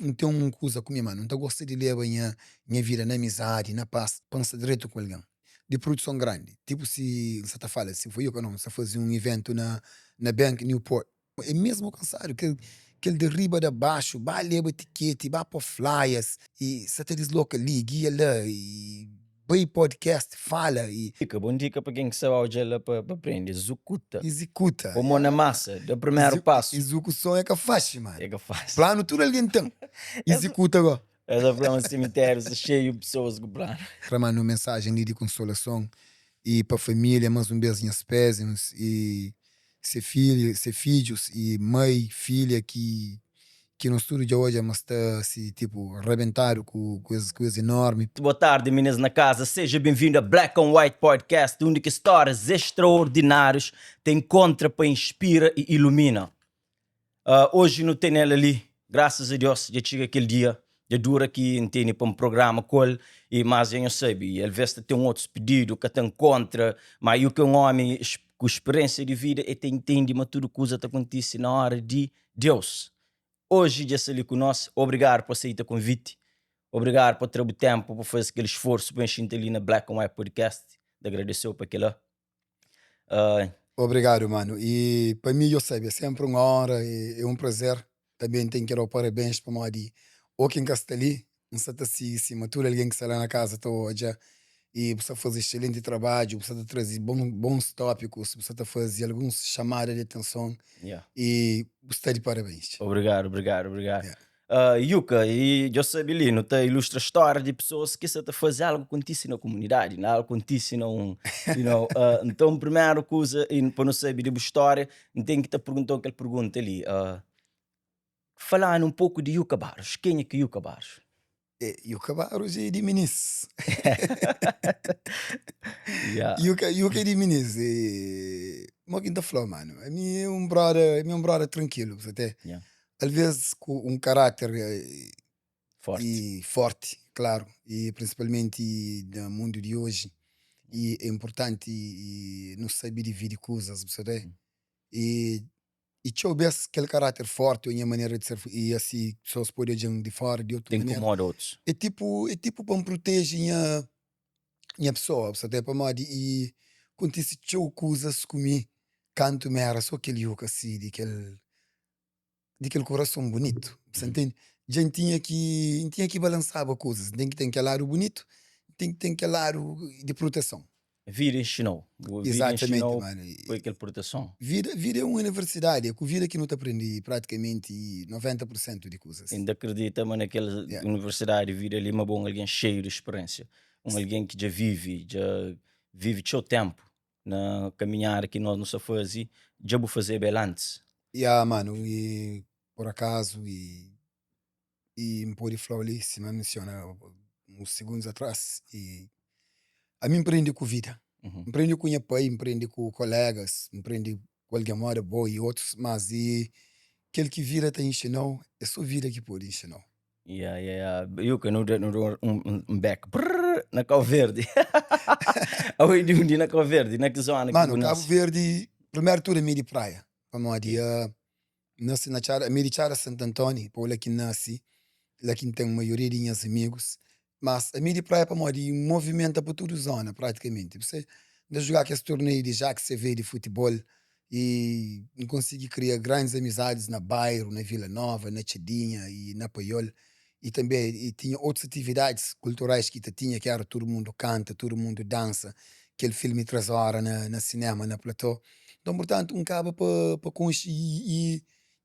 N ten un kuza ku mi manu, N ta gosta di leba nha nha vida na amizadi, na pas, pa N sta dretu ku algen. Di produson grandi, tipu si N sa ta fala, si foi yo ka nau, N sa fazi un iventu na na Bank Newport, é mesmu kansadu, kel kel di riba da baxu, ba leba tiketi, ba po flyers, i sa ta disloka li, gia la, i bai podcast, fala i. Dika, bon dika pa ken ki sta odja la pa prende, zukuta. Izikuta. Pô mon na masa, da primeru pasu. Izukuson é ka faxi, mano. É ka faxi. Planu tudu algen ten. Izikuta go. Es ta fla ma simiteriu sta xeiu di pesoas ku planu. Tra manda un mensajen li di konsolason i pa familia mas un bes nhas pezemus i se filha se fidjus i mai filha ki ki nos tudu dja odja ma sta si tipo rabentadu ku ku es ku es enormi. Boa tardi minis na kaza, seja benvindu a Black on White Podcast, undi ki stórias extraordinárius ta enkontra pa inspira i ilumina. Uh, oji nu tene el ali, grasas a Deus, dja txiga kel dia, dja dura ki N tene pa N programa ku el, i mas dja nhos sabe, alvês ta ten otus pididu, ka ta nkontra, ma e ki un ómi ku spiriénsia di vida, e ta intende ma tudu kuza ta kontise na óra di Deus. Oji dja sta li ku nos, obrigadu pa aseita konviti, obrigadu pa tra bu ténpu pa faze kel sforsu pa N xinta li na Black and White Podcast, N ta agradese-u pa kel-la. Uh, Obrigadu, manu. I pa mi, djo sabe, é senpri un onra i un prazer. Tanbe N ten ki da-u parabens pamodi ô ki N ka sta li, N sta ta sigi sima tudu algen ki sta la na kaza ta odja i bu sta faze exselenti trabadju, bu sta ta traze bons tópikus, bu sta ta faze alguns xamada di atenson i bu sta di parabens. Obrigadu, obrigadu, obrigadu. Uh, Yuka, i djo sabe li, nu ta ilustra stória di pesoas ki sa ta faze algu kontise na komunidadi, na algu kontise na un, you know, uh, nton primeru kuza, i pa nu sabe di bu stória, N ten ki ta perguntau kel pergunta li, uh, fala-nu un poku di Yuka Barros, kenha ki Yuka Barros? E, Yuka Barros é di minis. Yeah. Yuka, Yuka é di minis. E, mo ki N ta fla, mano? Ami é un brother, ami é un brother trankilu, bu sa te. Yeah. Alvês ku un karáter Forti. e forti, klaru, e prinsipalmenti na mundu di oji, e é inpurtanti e nu sabe dividi kuzas, bu sa te. E I txeu bês kel karáter fórti ô nha manera di ser i asi pesoas pode odja-m di fóra di otu Ta manera. inkomoda otus. É tipu, é tipu pa N proteje nha nha pesoa, bu sa ta pamodi i kontise txeu kuzas ku mi kantu mi éra sô kel yuka si di kel di kel kurason bunitu, bu sa ntende? Dja N tinha ki N tinha ki balansaba kuzas, N ten ki ten kel ladu bunitu, N ten ki ten kel ladu di proteson. Vida inxinou. Bu vida Exatamente, inxinou mano. poi kel proteson. Vida, vida é un universidadi, é ku vida ki nu ta prendi pratikamenti 90% di kuzas. N ta kridita ma na kel Yeah. universidadi di vida li ma bo un algen xeiu di speriensia, un algen ki dja vivi, dja vivi txeu tenpu na kaminhada ki nos nu sta fazi, dja bu fazeba el antis. Ya, mano, i por akazu i i N pode fla-u li, sima N mensiona uns segundos atrás, i ami N prende ku vida. N prende ku nha pai, N prende ku kolegas, N prende ku algen moda bo i otus, mas i kel ki vida ta inxina-u, é so vida ki pode inxina-u. Ya, ya, ya. Yuka, nu da, nu da un, un back brrr, na Kau Verdi. Aoi di undi na Kau Verdi? Na ki zona ki Manu, bu Kabu nase? Verdi, primeru tudu ami é di praia, pamodi N nase na Txada, ami é di Txada Santu Antóni, pa la ki N nase, la ki N ten maioria di nhas amigus. Mas ami é di praia pamodi N movimenta pa tudu zona pratikamenti. Bu sabe, N ta juga kes torneiu di Jacques CV di futibol i N konsigi kria grandis amizadis na bairu, na Vila Nova, na Txadinha i na Paiol. I tanbe i tinha otus atividadis kulturais ki ta tinha, ki era tudu mundu kanta, tudu mundu dansa, kel filmi 3 ora na na sinema na platô. Nton, purtantu, N kaba pa pa konxe i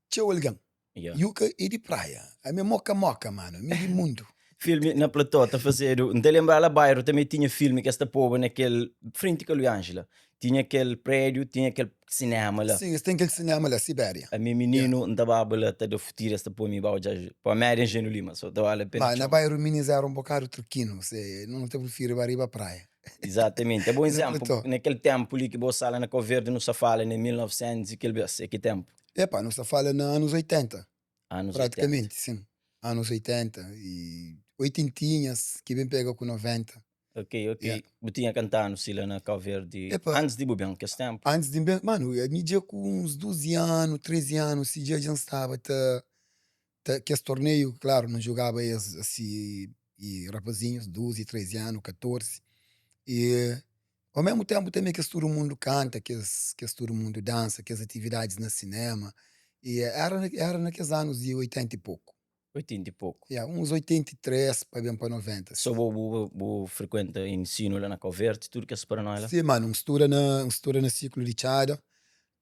txeu algen. Yeah. Yuka é di praia, ami é moka-moka, manu, ami é di mundu. Filmi na platô ta fazedu, N ta lenbra la bairu tanbe tinha filmi ki es ta poba na kel frenti ka Lui Ângela, tinha kel prédiu, tinha kel sinema la. Sim, es ten kel sinema la, Sibéria. Ami mininu, N ta baba la ta da futira, es ta poi mi ba odja pa média Engenho Lima, so ta bale pena Ma na txeu. bairu minis era un bokadu trukinu, se nu ta prifiri ba riba praia. Exatamente, é bom Na exemplo, platô. na kel tempu li ki bo sta la na Kau Verdi nu sta fala na 1900 e kel bes, é ki tempu? Epa, nu sta fala na anus 80. Anus 80. Praticamente, sim. Anus 80 e oitentinhas ki ben pega ku 90. Ok, ok. Yeah. Bu tinha kantanu si la na Kau Verdi Epa. antis di bu ben, kes tempu? Antis di N ben, manu, ami dja ku uns 12 anu, 13 anu, si dja dja N staba ta. Ta kes torneiu, klaru, nu jugaba es asi i rapazinhus, 12, 13 anu, 14, i au mesmu tenpu tanbe kes tudu mundu kanta, kes kes tudu mundu dansa, kes atividadis na sinema, i era era na kes anus di 80 i poku. 80 i poku. Ya, uns 83 pa ben pa 90. So bo bu bu frikuenta ensinu la na Kau Verdi, tudu kes paranoi la? Si, manu, N studa na N studa na siklu di Txada,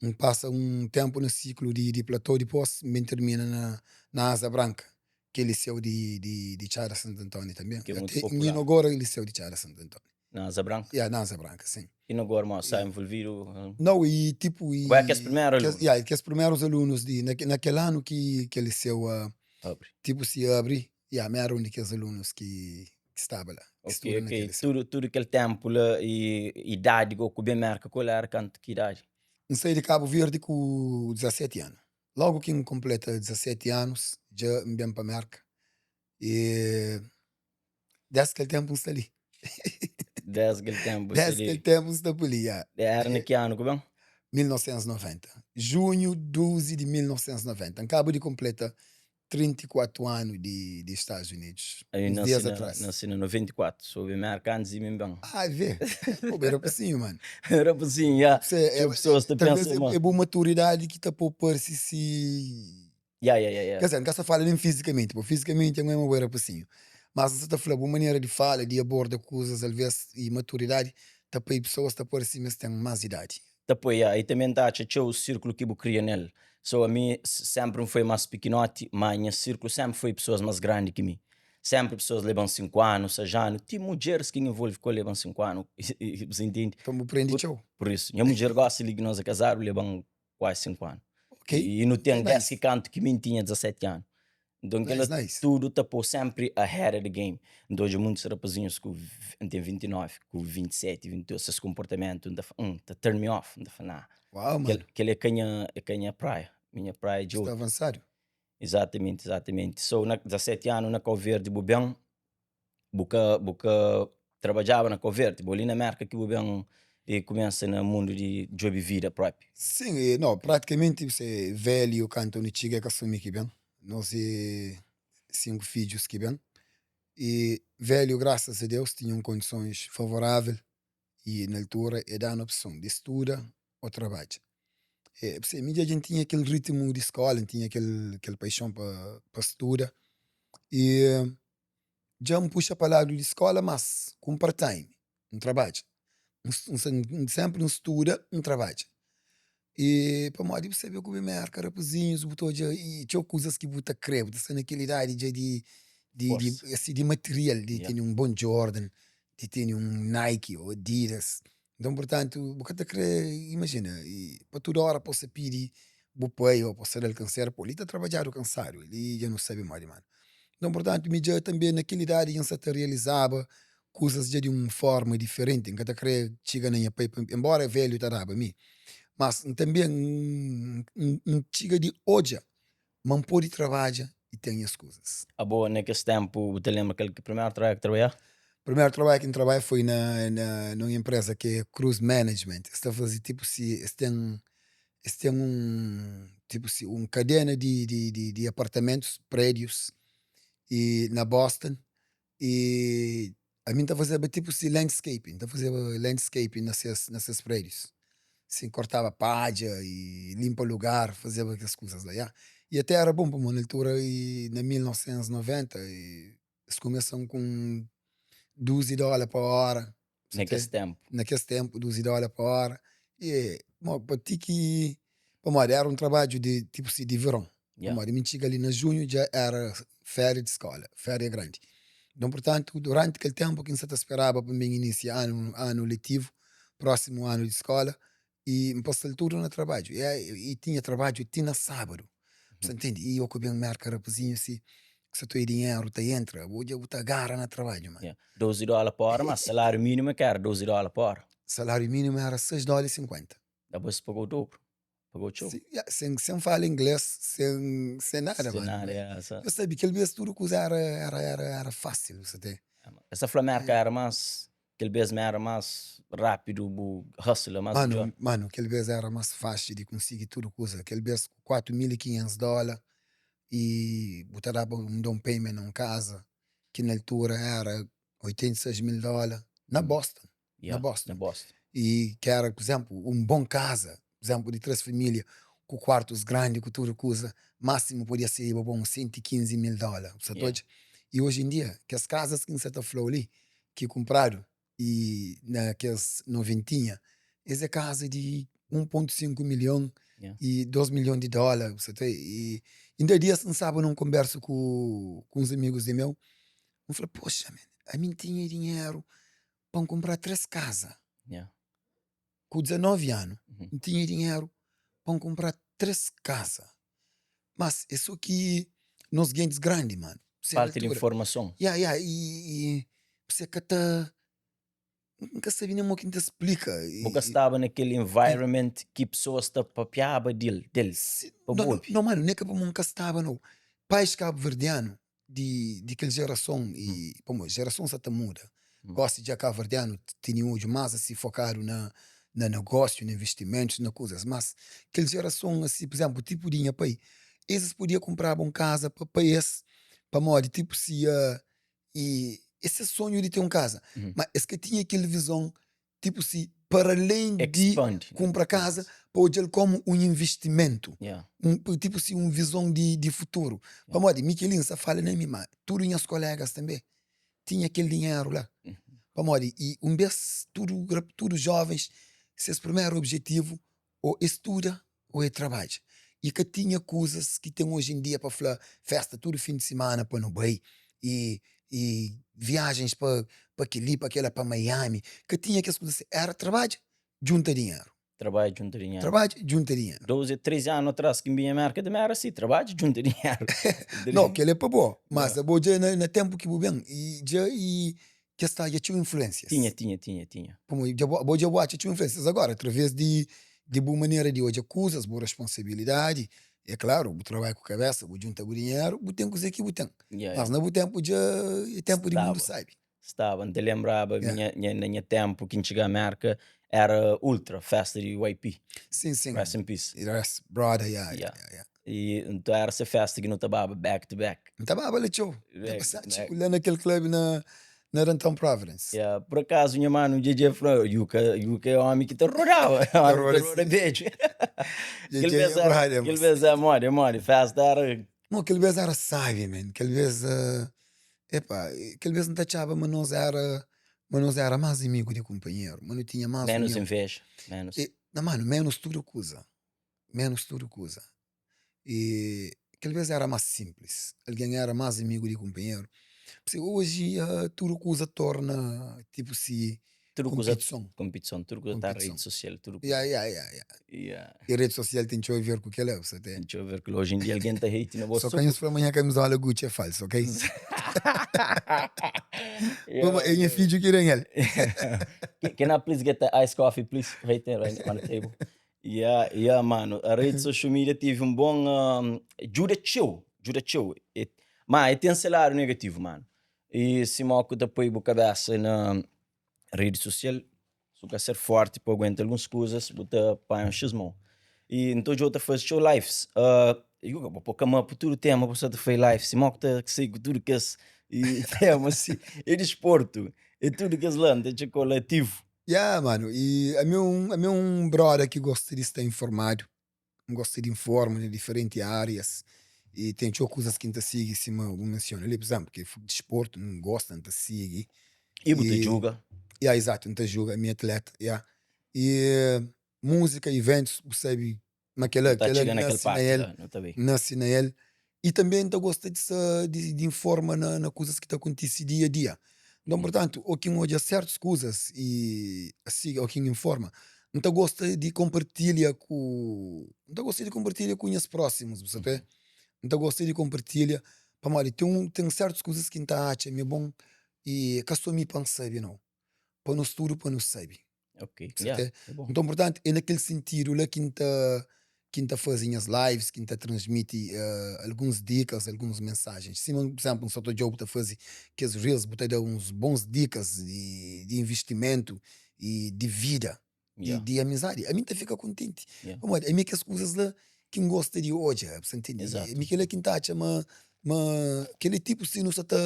N pasa un tenpu na siklu di di Platô, dipos N ben tirmina na na Aza Branka, ki é liseu di di di Txada Santu Antóni tanbe. Ki é mutu N popular. inogura liseu di Txada Santu Antóni. Na Aza Branka? Ya, na Aza Branka, sin. Inogura ma sta envolvidu? Nau, e tipu e. Bo é kes primeru Kes, alunu? ya, kes primerus alunus di na na kel anu ki kel liseu Abri. tipu si abri, ya, mi era un di kes alunus ki ki staba la, ki Ok, studa na ok. kel liseu. Tudu tudu kel tenpu la i idadi go ku ben Merka kol era kantu ki idadi? N sai di Kabu Verdi ku 17 anu. Logu ki N konpleta 17 anus dja N ben pa Merka i Des kel tenpu N sta li. Des kel tenpu sta Des li. kel tenpu N sta pa li, ya. Éra na ki anu ku ben? 1990. Junhu 12 di 1990. N kaba di konpleta 34 anu di di Stadus Unidus, Ami uns nasi dias na atras. nasi na 94, so ben Merka antis di mi ben. Ah, vê? Pô, bu é rapasinhu, mano. Rapasinhu, ya. Se, é, Txeu pesoas ta talvez pensa ma. é bu maturidadi ki ta pô parse si. Ya, ya, ya, ya. Quer dizer, N ka sta fala nen fizikamenti, po fizikamenti N é ma bo é rapasinhu. Mas N sa ta fla, bu manera di fala, di aborda kuzas, alvês i maturidadi ta poi pesoas ta parse ma es ten más idadi. Ta poi, ya. I tanbe N ta atxa txeu sirkulu ki bu kria nel. So ami senpri N foi más pikinoti, má nha sirkulu senpri foi pesoas más grandi ki mi. Senpri pesoas leba-m 5 anu, 6 anu, ti mudjeris ki N envolve ku el leba-m 5 anu. Bu sa intende? Nton bu prende txeu. Pur isu, nha mudjer gosi li ki nos é kazadu leba-m kuazi 5 anu. Ok. I nu ten Nice. des ki kantu ki mi N tinha 17 anu. Nton kila Nice, nice. tudu ta pô senpri ahead of the game. N ta odja muntus rapazinhus ku, N ten 29, ku 27, 28, ses konportamentu N ta fla, hum, ta turn me off. N ta fla, nah, Uau, kel, mano. kel é ka nha, é ka nha praia. Mi nha praia é dja Sta otu. avansadu. Exatamente, exatamente. So na 17 anu na Kau Verdi bu ben, bu ka bu ka trabadjaba na Kau Verdi, bo li na Merka ki bu ben e kumesa na mundu di djobe vida propi. Sin, e no, pratikamenti se velhu kantu nu txiga é ka so mi ki ben, nos é 5 fidjus ki ben, e velhu grasas a Deus tinha un kondisons favoravel e na altura e danu opson di studa o trabadja. E p'sei, mi dja dja N tinha kel ritmu di skola, N tinha kel kel paixon pa pa studa e dja N puxa pa ladu di skola, mas ku un part time N trabadja, N senpri N studa N trabadja. E pamodi bu sabe ku bu merka rapazinhus bu ta odja i txeu kuzas ki bu ta kre, bu ta sta na kel idadi dja di di di Forsa. di material, di Yeah. tene un bon Jordan, di tene un Nike o Adidas. Nton purtantu bu ka ta kre imajina i pa tudu ora pa bu sta pidi bu pai o pa bu sta dal kansera, po li ta trabadjadu kansadu, li dja nu sabe modi manda. Nton purtantu mi dja tanbe na kel idadi dja N sa ta realizaba kuzas dja di un forma diferenti, N ka ta kre txiga na nha pai pa enbora velhu ta daba mi, mas N tanbe N txiga di odja ma N pode trabadja i ten nhas kuzas. Abo na kes tenpu bu ta lenbra kal ki primeru trabadju ki trabadja? Primeru trabadju ki N trabadja foi na na un enpreza ki é Cruz Management, es ta faze tipu si es ten es ten un tipu si un kadena di di di apartamentus, prédius i na Boston i ami N ta fazeba tipu si landscaping, N ta fazeba landscaping na ses na ses prédius, si kortaba padja i linpa lugar, fazeba kes kuzas la, ya. I ate era bon pamodi na altura i na 1990 i es kumesa ku un 12 dóla pa óra. Na kes ténpu. Na kes ténpu, 12 dóla pa óra. I mo pa ti ki pamodi era un trabadju di tipu si di veron. Pamodi mi N txiga li na junhu dja era féria di skóla, féria grandi. Nton, purtantu, duranti kel ténpu ki N sa ta speraba pa N ben inisia anu anu letivu, prósimu anu di skóla, i N pasa-l tudu na trabadju. I tinha trabadju ti na sábadu. Bu sa ntende? I oku ben merka rapazinhu si ku sa toi dinheru ta entra, bu dja bu ta gara na trabadju ma. Yeah. 12 dóla pa óra, ma saláriu mínimu é ka éra 12 dóla pa óra. Saláriu mínimu éra 6 dóla i 50. Dapôs es pagau dobro, pagau txeu. Si, ya, sen, sen fala inglês, sen, sen nada, Sen mano. nada, ya, sa. Eu sabe, kel bês tudu kuza éra, éra, éra, éra fásil, bu sa ten. Es ta fla Merka éra más Kel bês ma éra más rápidu bu hustle más midjór. Manu, manu, kel bês éra más faxi di konsigi tudu kuza. Kel bês ku 4500 dóla. I bu ta daba un down payment na un kaza ki na altura era 86 mil dóla na Boston, na Boston. Na Boston. I ki era, pur izénplu, un bon kaza, pur izénplu, di 3 família, ku kuartus grandi, ku tudu kuza, másimu podia saíba pa uns 115 mil dóla, bu sa ta odja? I oji en dia, kes kazas ki N sa ta fla-u li, ki kunpradu i na kes noventinha, es é kaza di 1.5 milhon i 2 milhon di dóla, bu sa ta i inda dias N staba nun konbersu ku uns amigus di meu, N fla, poxa man, ami N tinha dinheru pa N kunpra 3 kaza, ku 19 anu N tinha dinheru pa N kunpra 3 kaza, mas é so ki nos gentis grandi mano, Falta di informason. Ya, ya, i você ka ta, N ka sabe nen mo ki N ta splika. Bu ka staba na kel environment ki pesoas ta papiaba del, del pa bu obi. No mano, nen ka pamo N ka staba nau. Pais kabuverdianu di, di kel jerason i pamo jerason sa ta muda. Gosi dja kabuverdianu tene odju mas asi fokadu na na negósiu, na investimentus, na kuzas. Mas kel jerason asi, pur izénplu, tipu di nha pai, es podia kunpraba un kaza pa pa es, pamodi tipu si i es ses sonhu di ten un kaza. Ma es ka tinha kel vizon tipu si para alén di kunpra kaza pa odja-l kómu un investimentu, un tipu si un vizon di futuru. Pamodi mi kel-li N sta fala na mi, ma tudu nhas kolégas tanbê tinha kel dinheru la. Pamodi i un bês tudu tudu jovens ses primeru objetivu ô é studa ô é trabadja. I ka tinha kuzas ki ten oji en dia pa fla festa tudu fin di simana pa nu bai i i viajens pa pa kel-li pa kel-la pa Miami. Ka tinha kes kuza si. Éra trabadja, djunta dinheru. Trabadja, djunta dinheru. Trabadja, djunta dinheru. 12, 13 anu atras ki N binha Merka tanbe éra si, trabadja, djunta dinheru. No, kel-li é pa bo, mas abo dja na ténpu ki bu ben i dja i Kes ta dja txeu influênsias. Tinha, tinha, tinha, tinha. Pamodi dja bo, bo dja bu atxa txeu influênsias agora, através di, di bu manera di odja kuzas, bu responsabilidadi. É klaru, bu trabadja ku kabésa, bu djunta bu dinheru, bu ten kuzê ki bu ten. Yeah. Mas na bu ténpu dja é ténpu di mundu Staba. sabi. Staba. N ta lenbraba Yeah. nha, nha, na nha ténpu ki N txiga Mérka, éra ultra, fésta di YP. Sim, sim. Rest in peace. Rest, brother, yeah, yeah, Yeah. yeah, yeah. I nton éra se fésta ki nu ta baba back to back. N ta baba la txeu. N ta Back pasaba to txeu back. la na kel club na na downtown Providence. Yeah, por akazu nha manu Djedje fla, Yuka, Yuka é omi ki ta rodaba, Ta omi ta roda roda si. bedju. Kel Djedje bes é éra, brother, kel mas. bes é modi, é modi, fésta éra. Mo, kel bes éra sabi, man. Kel bes, epa, kel bes N ta atxaba ma nos éra, ma nos éra más amigu di kunpanheru, ma nu tinha más Ménus union. inveja, ménus. E, na manu, ménus tudu kuza. Ménus tudu kuza. I kel bês éra más sinplis, algen éra más amigu di kunpanheru. P'isei oji tudu kuza torna tipu si Tudu kuza konpitison. konpitison, tudu kuza ta Konpitison. redi sosial, tudu kuza. Ya, ya, ya, ya. Ya. I redi sosial ten txeu a ver ku kel-la, bu sa ta. Ten txeu a ver ku kel-la. Oji en dia algen ta hate na bo Sô so ka nhos fla ma nha kamizola Gucci é falsu, ok? Ya. Pamodi é nha fidju ki da-m el. Can I please get the iced coffee please? Right there right on the table. Yeah, yeah, mano. A rede social media teve um bom. Um, djuda txeu, djuda txeu. E, ma e ten se ladu negativu, mano. E sima ku ta poi bu kabesa na rede social, su ka ser forti pa aguenta alguns kuzas, bu ta panha un xismon. E nton djo ta faze txeu lives. Uh, Yuga, bu po kama pu tudu tema bu sa ta fai live, sima ku ta sai ku tudu kes e tema si, e disportu, e tudu kes la, nta txeu kola ativu. Ya, mano, i ami é un, ami é un broda ki gosta di sta informadu, N gosta di informa na diferenti árias i ten txeu kuzas ki N ta sigi sima bu mensiona li, pur izénplu, ki é disportu, N gosta, N ta sigi. I bu ta I, djuga? ya, izatu, N ta djuga, ami é atleta, ya. I múzika, iventus, bu sabe Ma kel-la, Nu ta kel-la txiga na kel nase na parti el, la, nu ta bai. nase na el. I tanbe N ta gosta di sa di di informa na na kuzas ki ta kontise dia a dia. Nton, purtantu, ô ki N odja sértus kuzas i asi ô ki N informa, N ta gosta di konpartilha ku, N ta gosta di konpartilha ku nhas prósimus, bu sabe? N ta gosta di konpartilha pamodi ten un ten sértus kuzas ki N ta atxa ma é bon i ka sô mi pa N sabe nau, pa nos tudu pa nu sabe. Ok, Sa yeah, te? é bom. Nton, purtantu, é na kel sentidu la ki N ta ki N ta faze nhas lives, ki N ta transmiti alguns dikas, alguns mensajens. Sima, pur izénplu, N sa ta odja-u bu ta faze kes reels, bu ta da uns bons dikas di di investimentu i di vida, di Yeah. di amizadi. Ami N ta fika kontenti, Yeah. pamodi ami kes kuzas la. ki N gosta di odja, bu sta ntende? Exato. Mi kel-la ki N ta atxa ma ma kel-li tipu si nu sa ta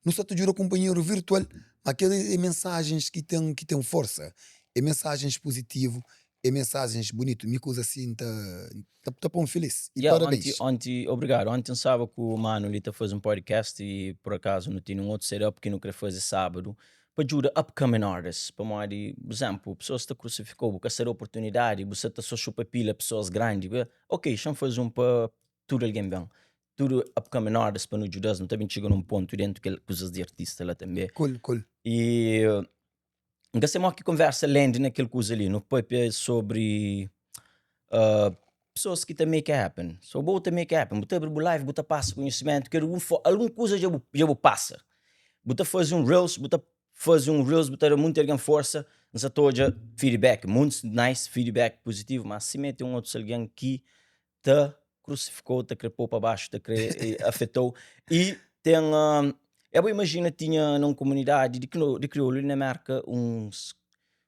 nu sa ta djuda kunpanheru virtual, ma kel-li é mensajens ki ten ki ten forsa, é mensajens puzitivu, é mensajens bunitu. Mi kuza si N ta ta pô-m filis. I Ya, onti, parabéns. onti, obrigadu. Onti N staba ku manu li ta faze un podcast i pur akazu nu tene un otu setup ki nu kre faze sábadu pa djuda upcoming artists. Pamodi, pur izénplu, pesoas ta krusifikau, bu ka sta da oportunidadi, bu sta ta so xupa pila pesoas grandi. Ok, xa-m faze un pa tudu algen ben. Tudu upcoming artists pa nu djuda-s. Nu ta ben txiga nun pontu dentu kel kuzas di artista la tanbe. Cool, cool. I N ka sai modi ki konversa lendi na kel kuza li. Nu papia sobri pesoas ki ta make it happen. So bo ta make it happen, bu ta abri bu live, bu ta pasa konhisimentu, ki algun fo algun kuza dja bu dja bu pasa. Bu ta faze un reels, bu ta faze un reels, bu ta da munti algen forsa. N sa ta odja feedback, muntis nice feedback puzitivu, ma simé ten otus algen ki ta krusifikou, ta kre pou pa baxu, ta kre afetou i ten é bo imajina tinha na un komunidadi di di kriolu li na Merka uns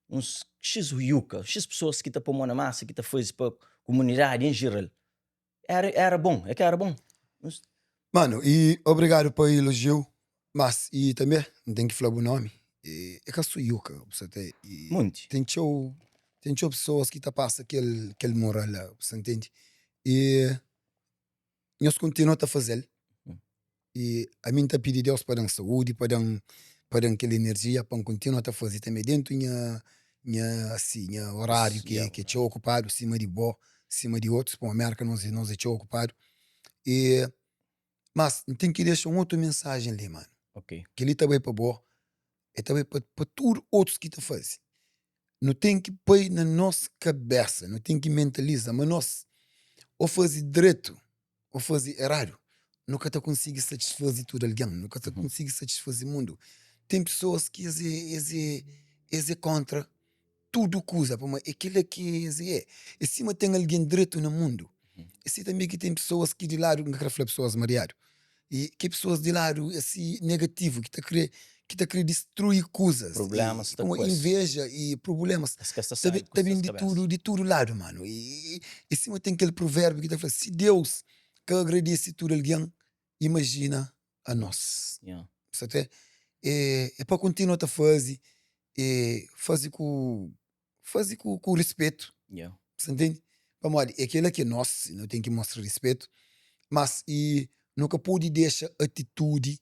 uns xis yuka, xis pesoas ki ta po mon na masa, ki ta faze pa komunidadi en jeral era era bon, é ka era bon? Mano, i obrigadu pa elojiu, mas i tanbe N ten ki fla bu nomi, é ka so yuka, bu sa ta i Munti. ten txeu ten txeu pesoas ki ta pasa kel kel moral la, bu sa ntende? I nhos kontinua ta faze-l, i ami N ta pidi Deus pa da-m saúdi, pa da-m pa da-m kel enerjia pa N kontinua ta faze tanbe dentu nha nha si nha oráriu ki ki é txeu okupadu sima di bo, sima di otus, pamodi Merka nos nos é txeu okupadu. E mas N ten ki dexa un otu mensajen li manu. Ok. Kel-li ta bai pa bo, e ta bai pa pa tudu otus ki ta faze. Nu ten ki poi na nos kabesa, nu ten ki mentaliza ma nos ô faze dretu ô faze eradu, nu ka ta konsigi satisfaze tudu algen, nu ka ta konsigi satisfaze mundu. Ten pesoas ki es é es é es é kóntra tudu kuza, pamodi é kel-la ki es é. É sima ten algen dretu na mundu, é si tanbê ki ten pesoas ki di ladu, N ka krê fla pesoas mariadu, i ki pesoas di ladu asi negativu ki ta krê ki ta krê distrui kuzas, Prublémas ta ku es. Inveja i prublémas Es ka sta ta sábi ben ku ta ben ses di kabésa. tudu di tudu ladu, manu. I é sima ten kel pruvérbio ki ta fla, si Deus ka agradese tudu algen, imajina anos. Yeah. Sa ta é, é pa kontinua ta faze, é faze ku faze ku, ku rispetu. Yeah. Sa ntende? Pamodi é kel-la ki é nos, nu ten ki mostra rispetu, mas i nu ka pode dexa atitudi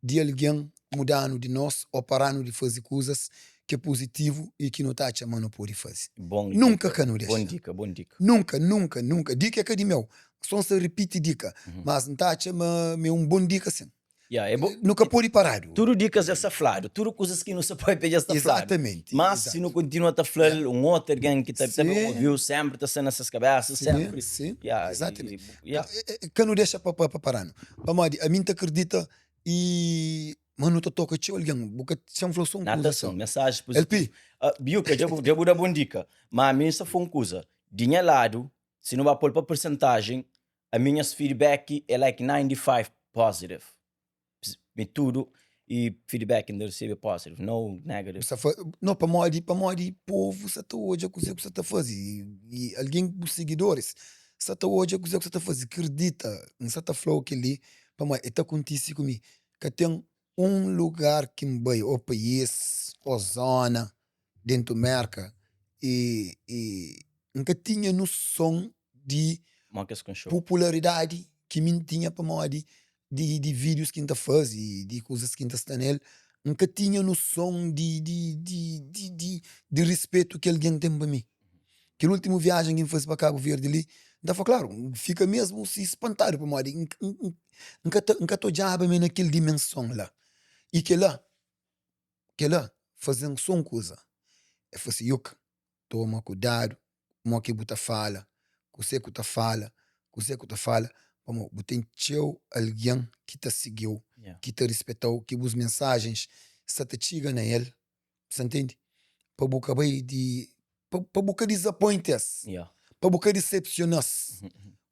di algen muda-nu di nos ô para-nu di faze kuzas ki é puzitivu i ki nu ta atxa ma nu pode faze. Bon Nunka dika, ka nu bon dexa. dika, bon dika. Nunka, nunka, nunka. Dika é ka di meu. Só N sta ripiti dika, mas N ta atxa ma ma é un bon dika sin. Ya, é bo. Nu ka pode paradu. Tudu dikas dja sta fladu, tudu kuzas ki nu sta papia dja sta fladu. Exatamenti. Mas si nu kontinua ta fla-l, un otu algen ki ta ta ben obi-u sénpri ta sta na ses kabésa, sénpri. Sim, Ya, exatamenti. ya. Ka nu dexa pa pa para-nu. Pamodi ami N ta kridita i ma nu ta toka txeu algen. Bu ka xa-m fla-u sô un Na kuza ta sô. sin, mensaji LP. puzitivu. Biuka, dja bu dja bu da bon dika. Ma ami N sta fla un kuza, di nha ladu, si nu ba pô-l pa persentajen, Ami nhas feedback é like 95 positive. Mi tudo e feedback n ta recebe é positive, no negative. Sa fa, no pamodi pamodi povo sa ta odja kuzê ku sa ta faze i algen bu sigidoris sa ta odja kuzê ku sa ta faze kridita n sa ta fla-u kel-li pamodi e ta kontise ku mi ka ten un lugar ki n bai ô país ô zona dentu Merka i i n ka tinha noson di Mo kes konxeu. popularidadi ki mi N tinha pamodi di di vídius ki N ta faze, di kuzas ki N ta sta na el, N ka tinha noson di di di di di di rispetu ki algen ten pa mi. Kel últimu viajen ki N faze pa Kabu Verdi li, N ta fla klaru, N fika mésmu si spantadu pamodi N N N ka ta N ka ta odjaba mi na kel dimenson la. I kel-la, kel-la faze-m sô un kuza, el fla si, Yuka, toma kudadu mo ki bu ta fala, kuse ku ta fala, kuse ku ta fala, pamo bu ten txeu algen ki ta sigiu, ki ta rispetau, ki bus mensajens sa ta txiga na el, sa ntende? Pa bu ka bai di, pa bu ka dizapointa es, pa bu ka disepsiona-s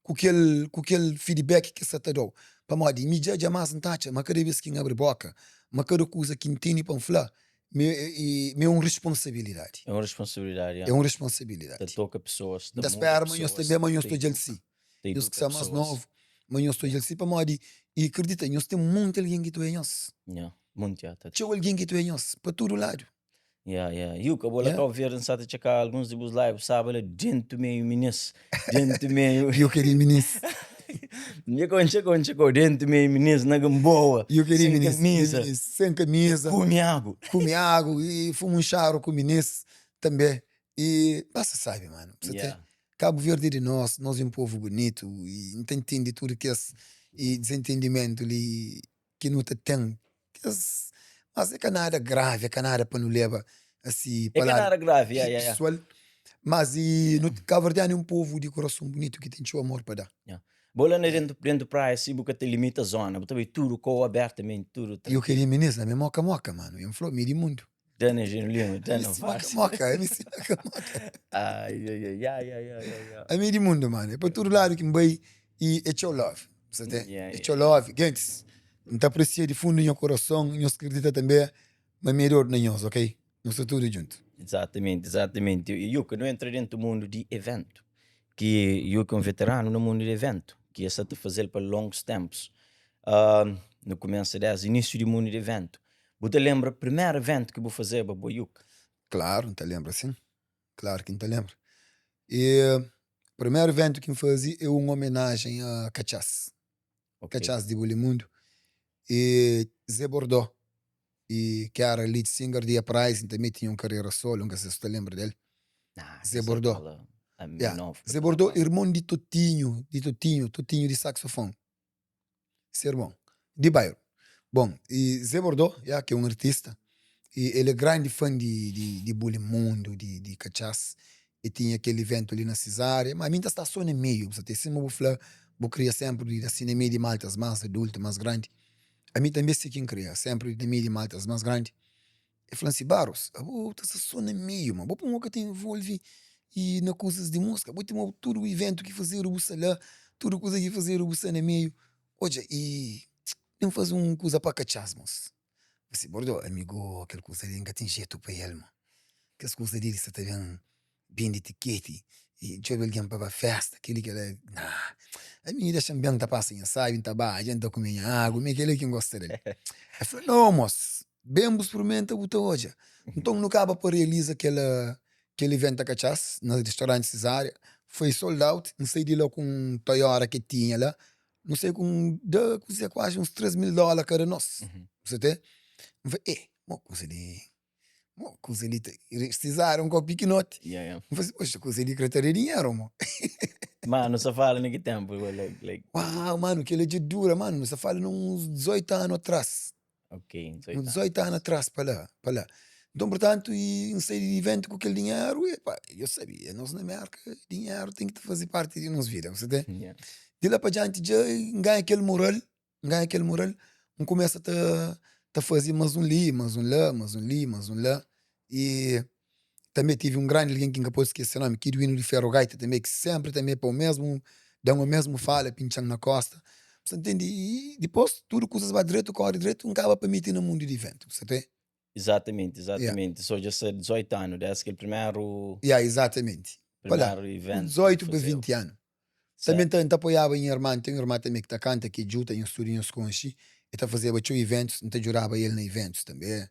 ku kel ku kel feedback ki es sa ta da-u. Pamodi mi dja dja mas N ta atxa ma kada bes ki N abri boka, ma kada kuza ki N tene pa N fla, ma é un responsabilidadi. É un responsabilidadi, ya. É un responsabilidadi. Ta toka pesoas, ta muda pesoas. N ta spera ma nhos ta ben, ma nhos ta odja-l si. Ta Nhos ki eduka sta más pesoas. novu, ma nhos ta odja-l si pamodi i kridita nhos ten monti algen ki ta odja nhos. Ya, monti ya ta. Txeu algen ki ta odja nhos pa tudu ladu. Ya, ya. Yuka, bo la Ya. Cabo Verde, N sa ta txeka alguns di bus live, staba la dentu meiu minis, dentu meiu. Yuka di minis. Nha ka N txeka, N txeka, dentu meiu minis na Gamboa, Yuka di sen minis, di kamisa, minis, sen kamisa. Kume agu. Kume agu i fuma un xaru ku minis tanbe. I pasa sabi mano, bu sa ten Yeah. Cabo Verde é di nos, nos é un povu bunitu i N ta intende tudu kes i desentendimentu li ki nu ta ten kes, mas é ka nada gravi, é ka nada pa nu leba asi É pa ka ladu nada gravi, yeah, yeah, yeah. pesual, mas i nu kabuverdianu é un povu di kurason bunitu ki ten txeu amor pa da. Yeah. Bo la na dentu dentu praia si bu ka ta limita zona, bu ta bai tudu kou abertamenti, tudu E o trankilu. ke minis ami é moka moka mano, N fla-u mi é di mundu. Dana Gino Lima, dana MC Vaz. Moka Moka, MC Moka Moka. Ai, ai, ai, ai, ai, ai, ai, ai. Ami di mundu, mano. É pa tudu ladu ki N bai e é txeu love. Sa ten? Yeah, É yeah. txeu love. Gentis, N ta apresia di fundu nha kurason. Nhos kridita tanbe ma mi é dodu na nhos, ok? Nu sta tudu djuntu. Exatamente, exatamente. E Yuka, nu entra dentu mundu di eventu. Ki Yuka é un veteranu na mundu di eventu, ki e sa ta faze-l pa longus tempus. Uh, nu kumesa desdi inísiu di mundu di eventu. Bu ta lenbra primeru eventu ki bu fazeba bo Yuka? Klaru, N ta lenbra sin. Klaru ki N ta lenbra. E primeru eventu ki N faze é un omenajen a Katxas. Ok. Katxas di Bulimundu. E Zé Bordó, e ki era lead singer di Uprising, tanbe tinha un karera solo, N ka se si bu ta lenbra del. Nah, Zé kes Bordó. fala, ami Ya, novu ka Zé ta Bordó, lenbra. irmon di Totinho, di Totinho, Totinho di saxofon. Se irmon di bairu. Bon, i Zé Bordó, ya, ki é un artista, i el é grandi fan di, di, di Bulimundo, di, di Katxas. E tinha kel iventu li na Cesária, ma mi N ta sta so na meiu, bu sa ta sima bu fla, bu kria senpri di asi na meiu di maltas más adultu, más grandi. Ami tanbe si ki N kria, senpri na meiu di maltas más grandi. El fla-m si, Barros, abo bu ta sta so na meiu, ma bo pamodi ka ta involve i na kuzas di múzika? Bo ten tudu iventu ki fazedu bu sta la, tudu kuza ki fazedu bu sta na meiu. Odja, i N faze un kuza pa katxas, mos. N fla si, Bordo, ami go kel kuza li N ka ten jetu pa el, mo. Kes kuza li sa ta ben bende tiketi i djobe algen pa ba festa, kel-li kel-la, nah, ami dexa-m ben, N ta pasa nha sábi, N ta badja, N ta kume nha agu, mi é kel-li ki N gosta del. El fla, no mos, ben bu sprimenta bu ta odja. Nton nu kaba pa realiza kel kel ivent a Katxas, na ristoranti Cesária, foi sold out, N sai di la ku un Toyota ki tinha la, nu sai ku un da kuze kuazi uns 3 mil dóla kada nos, bu sa te? N fla, eh, mo kuze li Mo, kuza li ta Cesária un kopu pikinoti. Yeah, yeah. N fla si, poxa, kuza li kre ta da dinheru, mo. Mano, nu sa fala na ki tempu? Like, like... Uau, mano, kel-la dja dura, mano, nu sa fala na uns 18 anu atras. Ok, 18 Uns 18 anu atras pa la, pa la. Nton, purtantu, i N sai di iventu ku kel dinheru, e pa, eu sabia, nos na Merka, dinheru ten ki ta faze parti di nos vida, bu sa ntende? Yeah. Di la pa dianti dja N ganha kel mural N ganha kel mural, N kumesa ta ta faze mas un li, mas un la, mas un li, mas un la. I tanbe tive un grandi algen ki N ka pode skese se nomi, Kiduino di Ferro Gaita tanbe, ki senpri tanbe pa o mesmu, da-m o mesmu fala, pintxa-m na kosta. Bu sta ntende? I dipos tudu kuzas ba dretu, kore dretu, N kaba pa mete na mundu di iventu, bu sta ntende? Exatamente, exatamente. So dja sta 18 anu desde kel primeru. Ya, exatamente. Pa la, Primeru event. 18 pa 20 anu. Tanbe N ta apoiaba nha irman, ten un irman tanbe ki ta kanta, ki é Djuta, nhos tudu nhos konxe, el ta fazeba txeu iventus, N ta djudaba el na iventus tanbe.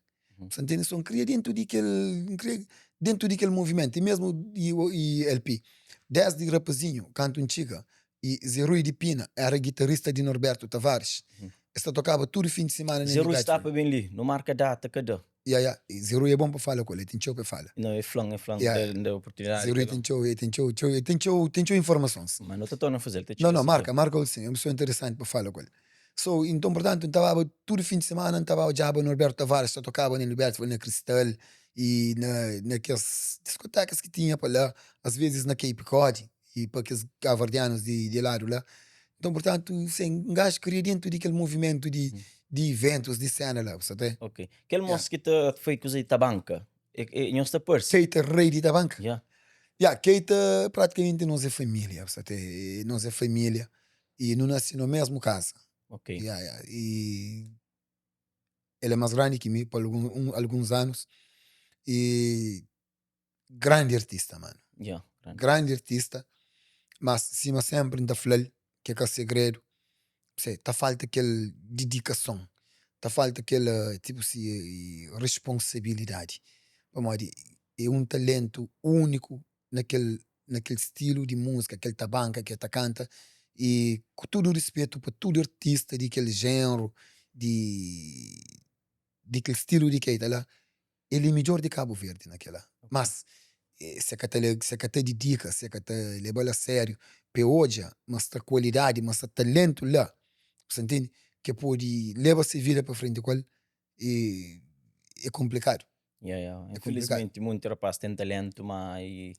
Sa ntende? So N kria dentu di kel, N kria dentu di kel movimentu, i mesmu i LP, desdi rapazinhu, kantu N txiga, i Zé Rui di Pina era gitarista di Norberto Tavares, es ta tokaba tudu fin di simana na Zé Rui sta pa ben li, nu marka data ka da. Ya, ya, Zé Rui é bon pa fala ku el, el ten txeu pa fala. Não, el fla-m, el fla-m, Ya. N da oportunidadi. Zé Rui ten txeu, el ten txeu, txeu, el ten txeu, ten txeu informasons. Ma nu ta torna faze-l, ta txiga Não, não, si marka, marka el sin, é un pesoa interesanti pa fala ku el. So, inton, purtantu, N ta baba tudu fin di simana, N ta ba odjaba Norberto Tavares ta tokaba na Liberty, na Cristal i na, na kes diskotekas ki tinha pa la, as vezis na Cape Cod i pa kes kabuverdianus di, di ladu la. Nton, purtantu, sen, un gaju kria dentu di kel movimentu di, di iventus, di sena la, bu sa ta. Ok. Kel mos ki ta fai kuza di tabanka, e, e, nhos ta parse? Keita, rei di tabanka? Ya. Ya, Keita pratikamenti nos é família, bu sa ta, nos é família i nu nase na mesmu kaza. Ok. Ya, ya, i el é más grandi ki mi pa algun, un, alguns anus i grandi artista, mano. Ya, grandi. Grandi artista. Mas sima sempri nta flal ki é ka segredu, se ta falta kel didikason, ta falta kel tipu si responsabilidadi, pamodi é un talentu úniku na kel na kel stilu di múzika, kel tabanka ki el ta kanta y ku tudu rispetu pa tudu artista di kel jenru di di kel stilu di keita la, el é midjor di Kabu Verdi na kela, mas se ka ta se ka ta didika, se ka ta lebal a sériu pa e odja ma sta kualidadi, ma sta talentu la, bu sta ntende, ki podi leba se vida pa frenti ku el, é konplikadu. Ya, ya. Infelizmenti munti rapaz ten talentu ma i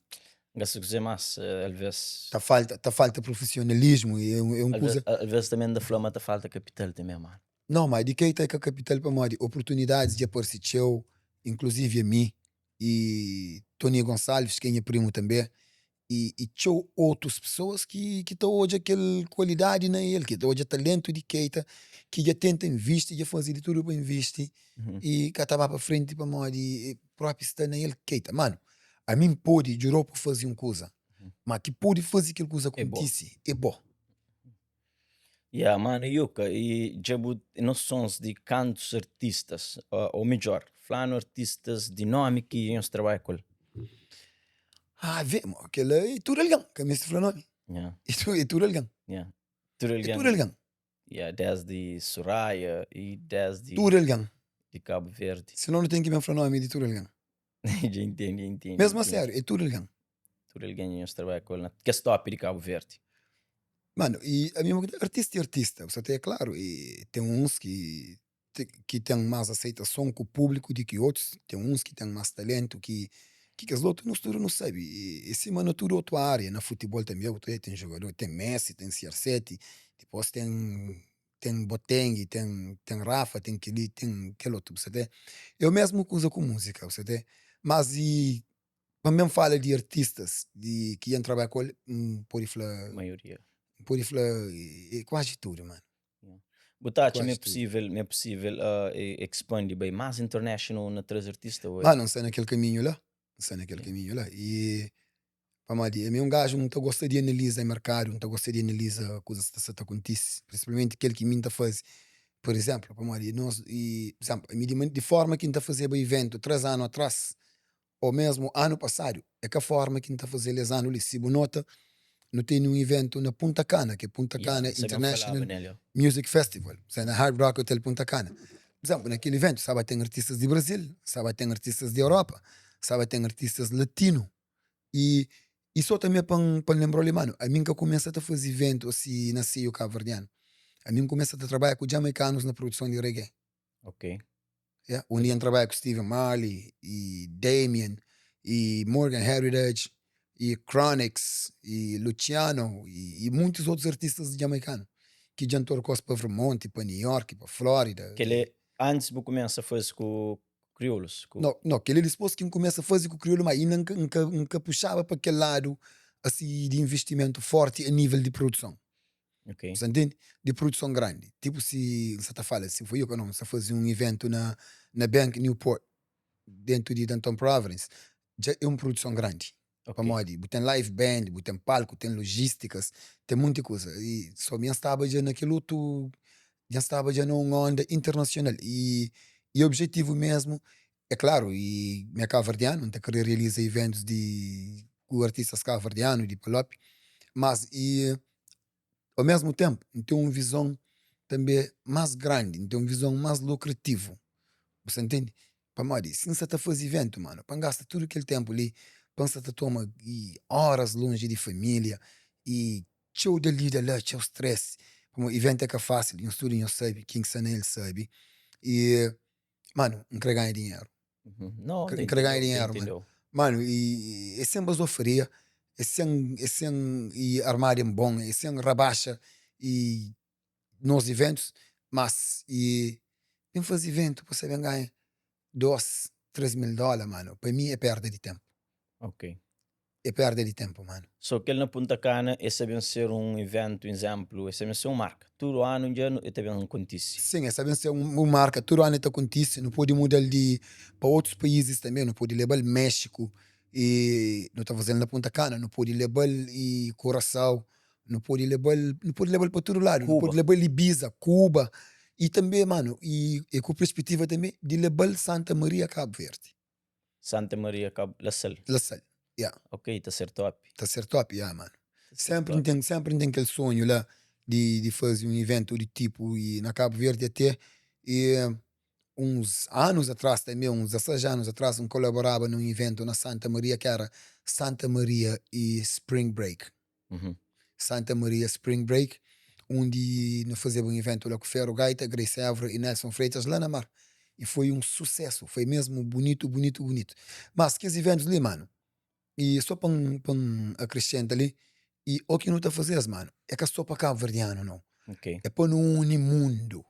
N ka sa kuzê más, alvês. Ta falta, ta falta profisionalismu e é un kuza. Alvês tanbê N ta fla ma ta falta kapital tanbê, mano. Nau, ma di kei ta ka kapital pamodi oportunidadis dja parse txeu, inkluzivi ami i Tony Gonçalves ki é nha primu tanbê i txeu otus pesoas ki ki ta odja kel kualidadi na el, ki ta odja talentu di Keita ki dja tenta invisti, dja faze di tudu pa invisti i ka ta ba pa frenti pamodi propi sta na el. Keita, manu, ami N pode djuda-u pa faze un kuza, ma ki pode faze kel kuza kontise é bo. Ya, mano, Yuka, i dja bu nosons di kantus artistas, ô midjor, fla-nu artistas di nomi ki nhos trabadja ku el. Ah, vê, mo, kel-la é tudu algen, ka meste fla nomi. Ya. É tu, é tudu algen. Ya, tudu É algen. tudu algen. Ya, desdi Suraia i desdi. Tudu algen. Di Kabu Verdi. Sinon nu ten ki ben fla nomi di tudu algen. Dja intendi, dja intendi. Mesmu a sériu, é tudu algen. Tudu algen dja nhos trabadja ku el na kes top di Kabu Verdi. Mano, i ami artista é artista, bu sa ta é klaru, i ten uns ki ki ten más aseitason ku públiku di ki otus, ten uns ki ten más talentu ki ki kes otu, nos tudu nu sabe, i sima na tudu otu ária, na futibol tanbe bu ta odja ten jogador, ten Messi, ten CR7, dipôs ten ten Boateng, ten ten Rafa, ten kel-li, ten kel otu, bu sa ta é mésmu kuza ku múzika, bu sa ta mas i Pa N ben fala di artistas di ki dja N trabadja ku el, N pode fla. Maioria. N pode fla é kuazi tudu, mano. Bu ta atxa ma é pusível, ma é pusível expandi bai más international na traze artista ô é? Mano, N sta na kel kaminhu la, N sta na kel kaminhu la i pamodi ami é un gaju N ta gosta di analiza merkadu, N ta gosta di analiza kuzas ki sta ta kontise, prinsipalmenti kel ki mi N ta faze. Pur izénplu, pamodi nos, pur izénplu, ami di forma ki N ta fazeba ivéntu três anu atrás ô mésmu anu pasadu, é ka fórma ki N ta faze-l es anu li. Si bu nota, nu tene un ivéntu na Punta Cana, ki é Punta Cana International Music Festival, na Hard Rock Hotel Punta Cana. Pur izénplu, na kel ivéntu staba ten artistas di Brazil, staba ten artistas di Europa, staba ten artistas latinu. I i sô tanbê pa N pa N lenbra-u li, manu, ami N ka kumesa ta faze ivéntu asi na seiu kabuverdianu. Ami N kumesa ta trabadja ku jamaikanus na produson di reggae. Ok. Yeah, un dia N trabadja ku Steven Marley i Damian i Morgan Heritage i Chronixx i Luciano i muntis otus artistas jamaikanu ki dja N torkos pa Vermont, pa New York, pa Florida. Kel é antis bu kumesa faze ku kriolus? Ku... No, no, kel é dispôs ki N kumesa faze ku kriolu, ma inda N ka, N ka puxaba pa kel ladu asi di investimentu forti a nível di produson. Ok. Bu sta ntende? Di produson grandi. Tipu si N sa ta fala, si foi yo ka no, N sa faze un iventu na na Bank Newport, dentu di Downtown Providence, dja é un produson grandi. Ok. Pamodi bu ten live band, bu ten palku, ten logístikas, ten munti kuza. I so mi N staba dja na kel otu, dja N staba dja na un onda internasional. I i objetivu mesmu, é klaru, i mi é kabuverdianu, N ta kre realiza iventus di ku artistas kabuverdianu, di Palop, mas i Ao mesmu tenpu, N ten un vizon tanbe más grandi, N ten un vizon más lukrativu. Bu sta ntende? Pamodi si N sta ta faze iventu, manu, pa N gasta tudu kel tenpu li, pa N sta ta toma óras lonji di família i txeu da li da la, txeu stress, pamodi iventu é ka fásil, nhos tudu nhos sabe, ken ki sta na el sabe. I, manu, N kre ganha dinheru. N kre ganha dinheru, manu. Manu, i é sen bazofaria, é sen, é sen i armadu en bon, é sen rabaxa i nos iventus, mas i ben faze iventu pa sa ben ganha 2, 3 mil dóla, manu, pa mi é perda di tenpu. Ok. É perda di tenpu, manu. So kel na Punta Cana e sa ben ser un iventu, izénplu, e sa ben ser un marka. Tudu anu dja e ta ben kontise. Sin, e sa ben ser un marka, tudu anu e ta kontise. Nu pode muda-l di pa otus paízis tanbe, nu pode leba-l Méxiku. I nu ta faze-l na Punta Cana, nu pode leba-l i Curaçao, nu pode leba-l, nu pode leba-l pa tudu ladu, nu pode leba-l Ibiza, Cuba, i tanbe manu, i ku perspetiva tanbe di leba-l Santa Maria, Cabo Verde. Santa Maria, Cabo, La Sal. La Sal, ya. Ok, ta ser top. Ta ser top, ya manu. Sempri N ten, sempri N ten kel sonhu la di di faze un iventu di tipu i na Cabo Verde ate i uns anus atras tanbe, uns 16 anus atras N kolaboraba na un iventu na Santa Maria ki era Santa Maria i Spring Break. Santa Maria Spring Break, undi nu fazeba un iventu la ku Ferro Gaita, Grace Évora i Nelson Freitas la na mar. I foi un susesu, foi mesmu bunitu, bunitu, bunitu. Mas kes iventus li, manu, i so pa N pa N akresenta li, i o ki nu ta faze-s, manu, é ka so pa kabuverdianu, nau. É pa nu uni mundu.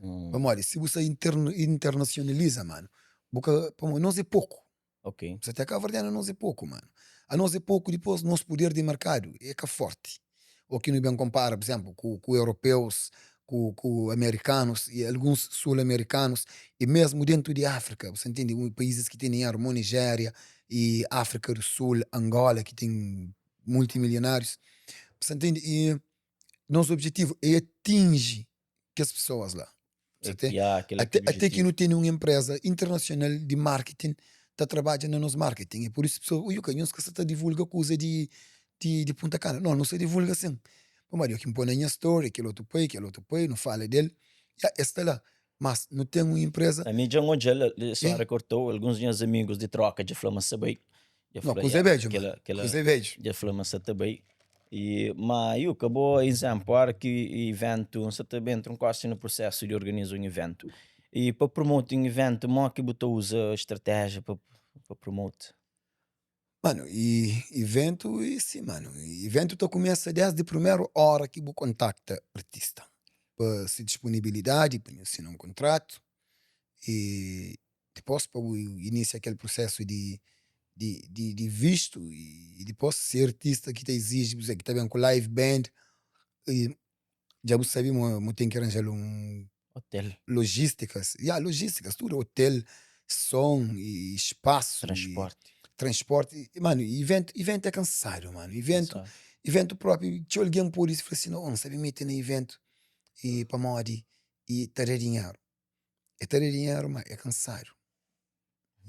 Pamodi si bu sa internasionaliza, manu, bu ka, pamodi nos é poku. Ok. Sa te kabuverdianu anos é poku mano. Anos é poku dipos nos puder di merkadu é ka forti. O ki nu ben konpara pur izemplu ku ku europeus, ku ku amerikanus i alguns sul amerikanus i mesmu dentu di Afrika bu sa ntende paizis ki ten dinheru mo Nijeria i Afrika du Sul, Angola ki ten multimilionarius bu sa ntende i nos objetivu é atinji kes pesoas la. Até, até ki nu tene un empresa internasional di marketing ta trabadja na nos marketing. E pur isu pesoas, ui, nhos ka sa ta divulga kuza di, di, di Punta Cana. No, nu sa divulga sin. Pamodi o ki N poi na nha story, kel otu poi, kel otu poi, nu fala del, ya, es sta la. Mas nu ten un empresa. Ami dja N odja-l, só kortou, alguns di nhas amigus di troka dja fla ma sa bai. Dja fla, kuza é bedju, mano. Kuza é bedju. Dja fla ma sa ta bai. E, ma Yuka, ka bo izénplu, óra ki iventu, N sa ta ben entra un kosi na prusésu di organiza un iventu. E pa promoti un iventu, mo ki bu ta uza stratéjia pa pa promoti? Mano, e iventu e si, mano. Iventu ta kumesa desdi primeru óra ki bu kontakta artista pa se disponibilidadi, pa nhu sina un kontratu e dipos pa bu inisia kel prusesu di di di vistu i dipos si artista ki ta iziji ki ta ben ku live band i dja bu sabi ma bu ten ki ranjal un Hotel. Lojistikas, ya lojistikas tudu hotel, son i spasu Transporti. Transporti, manu iventu iventu é kansadu manu, iventu iventu propi txeu algen podi fla si no N sabi mete na iventu i pamodi i ta da dinheru. E ta da dinheru ma é kansadu,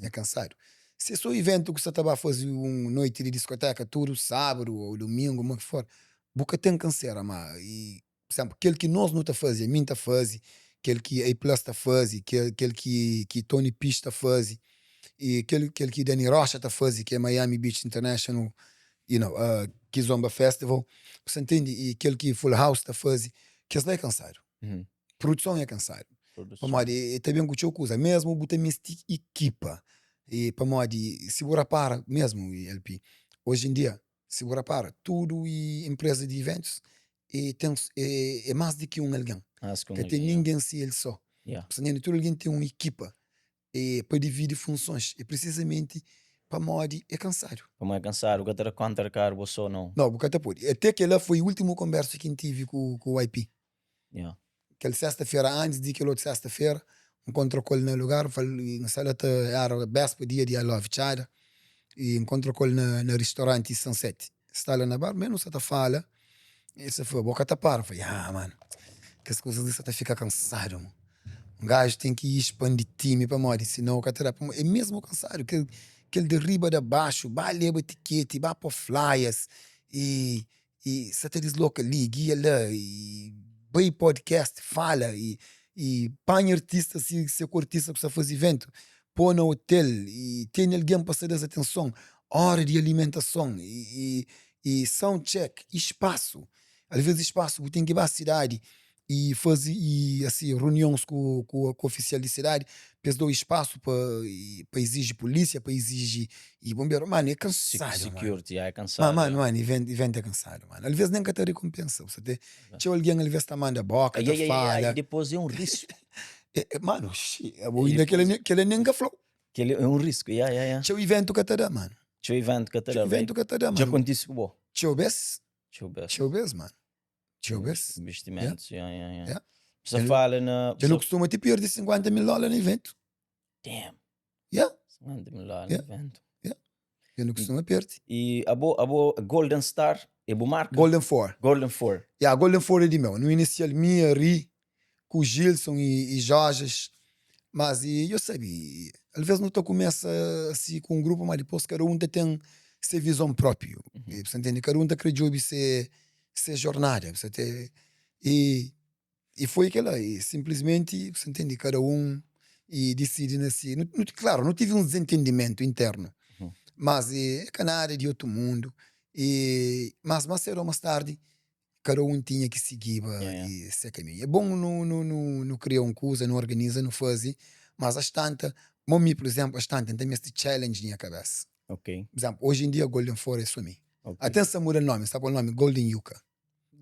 é kansadu. Si é so iventu ku sa ta ba fazi un noiti di diskoteka tudu sábadu ou dumingu ma ki for, bu ka ten kansera ma i pur izemplu kel ki nos nu ta fazi, ami N ta fazi, kel ki A plus ta fazi, kel ki ki Tony Pix ta fazi i kel kel ki Dany Rocha ta fazi ki é Miami Beach International you know Kizomba Festival, bu sa ntende? I kel ki Full House ta fazi, kes la é kansadu. Produson é kansadu pamodi e ta ben ku txeu kuza mesmu bu ta meste ekipa e pamodi si bu rapara mesmu LP oji en dia si bu rapara tudu enpreza di iventus e ten e más di ki un algen ka ten ningen si el so tudu algen ten un ekipa e pa dividi funsons e prisizamenti pamodi e kansadu. Pamodi e kansadu, bu ka ta da konta di karu bo so nau. Nau, bu ka ta podi. Ate kela foi ultimu konbersu ki N tivi ku ku YP. Yeah. Kel sesta fera antis di kel otu sesta fera, N kontra ku el na lugar, N fal, N sta la ta era bespa dia di I Love Txada, i N kontra ku el na na ristoranti Sunset. Sta la na bar, me nu sa ta fala, el sa fla, bo ka ta para? N fla, ya mano, kes kuzas li sa ta fika kansadu mo. Un gaju ten ki expandi timi pamodi sinau ka ta da. Pamodi é mesmu kansadu, kel kel di riba da baxu, ba leba tiketi, ba po flyers i i sa ta disloka li, gia la, i bai podcast, fala i i panha artista si si é ku artista ku sta fazi iventu, po na hotel i tene algen pa sta da-s atenson, ora di alimentason i i sound check i spasu. Alvês spasu bu ten ki ba sidadi i fazi i asi runions ku ku ku ofisial di sidadi pa es dau spasu pa pa iziji pulisia, pa iziji i bonberu. Manu é kansadu manu. Security, ya é kansadu. Manu, manu, ivent ivent é kansadu manu. Alvês nen ka ta rikonpensa bu sa te. Txeu algen alvês ta manda boka, ta fala. I dipôs é un risku. Manu, xi, abo inda kela kela nen ka flau. Kel é un risku, ya, ya, ya. Txeu iventu ka ta da manu. Txeu iventu ka ta da. Txeu iventu ka ta da manu. Dja kontise ku bo? Txeu bes. Txeu bes. Txeu bes manu. Txeu bes. Investimentos, yeah, yeah, yeah. Yeah. Sa fala na. Dja nu kustuma ti perde 50 mil dólar na iventu. Damn. Yeah. 50 mil dólar Yeah. na iventu. Yeah. Dja nu kustuma perde. I abo, abo Golden Star é bu marka? Golden Four. Golden Four. Ya, Golden Four é di meu. Nu inisial mi, Ari, ku Gilson i Jorges. Mas i yo sabe, alvês nu ta kumesa asi ku un grupu, ma dipôs kada un ta ten se vizon própi. Bu sa ntende? Kada un ta kre djobe se se jornada. Bu sa te i I foi kela, i sinplismenti, bu sa ntende, kada un i disidi na si, nu, klaru, nu tivi uns dizentendimentu internu, mas e ka nada di otu mundu, i mas más sedu o más tardi kada un tinha ki sigiba se kaminhu. É bon nu, nu, nu, nu kria un kuza, nu organiza, nu faze, mas as tanta, mo mi pur izénplu, as tanta N ta meste challenge nha kabésa. Pur izénplu, oji en dia Golden Four é so mi. Até N sta muda nomi, N sta pô-l nomi Golden Yuka.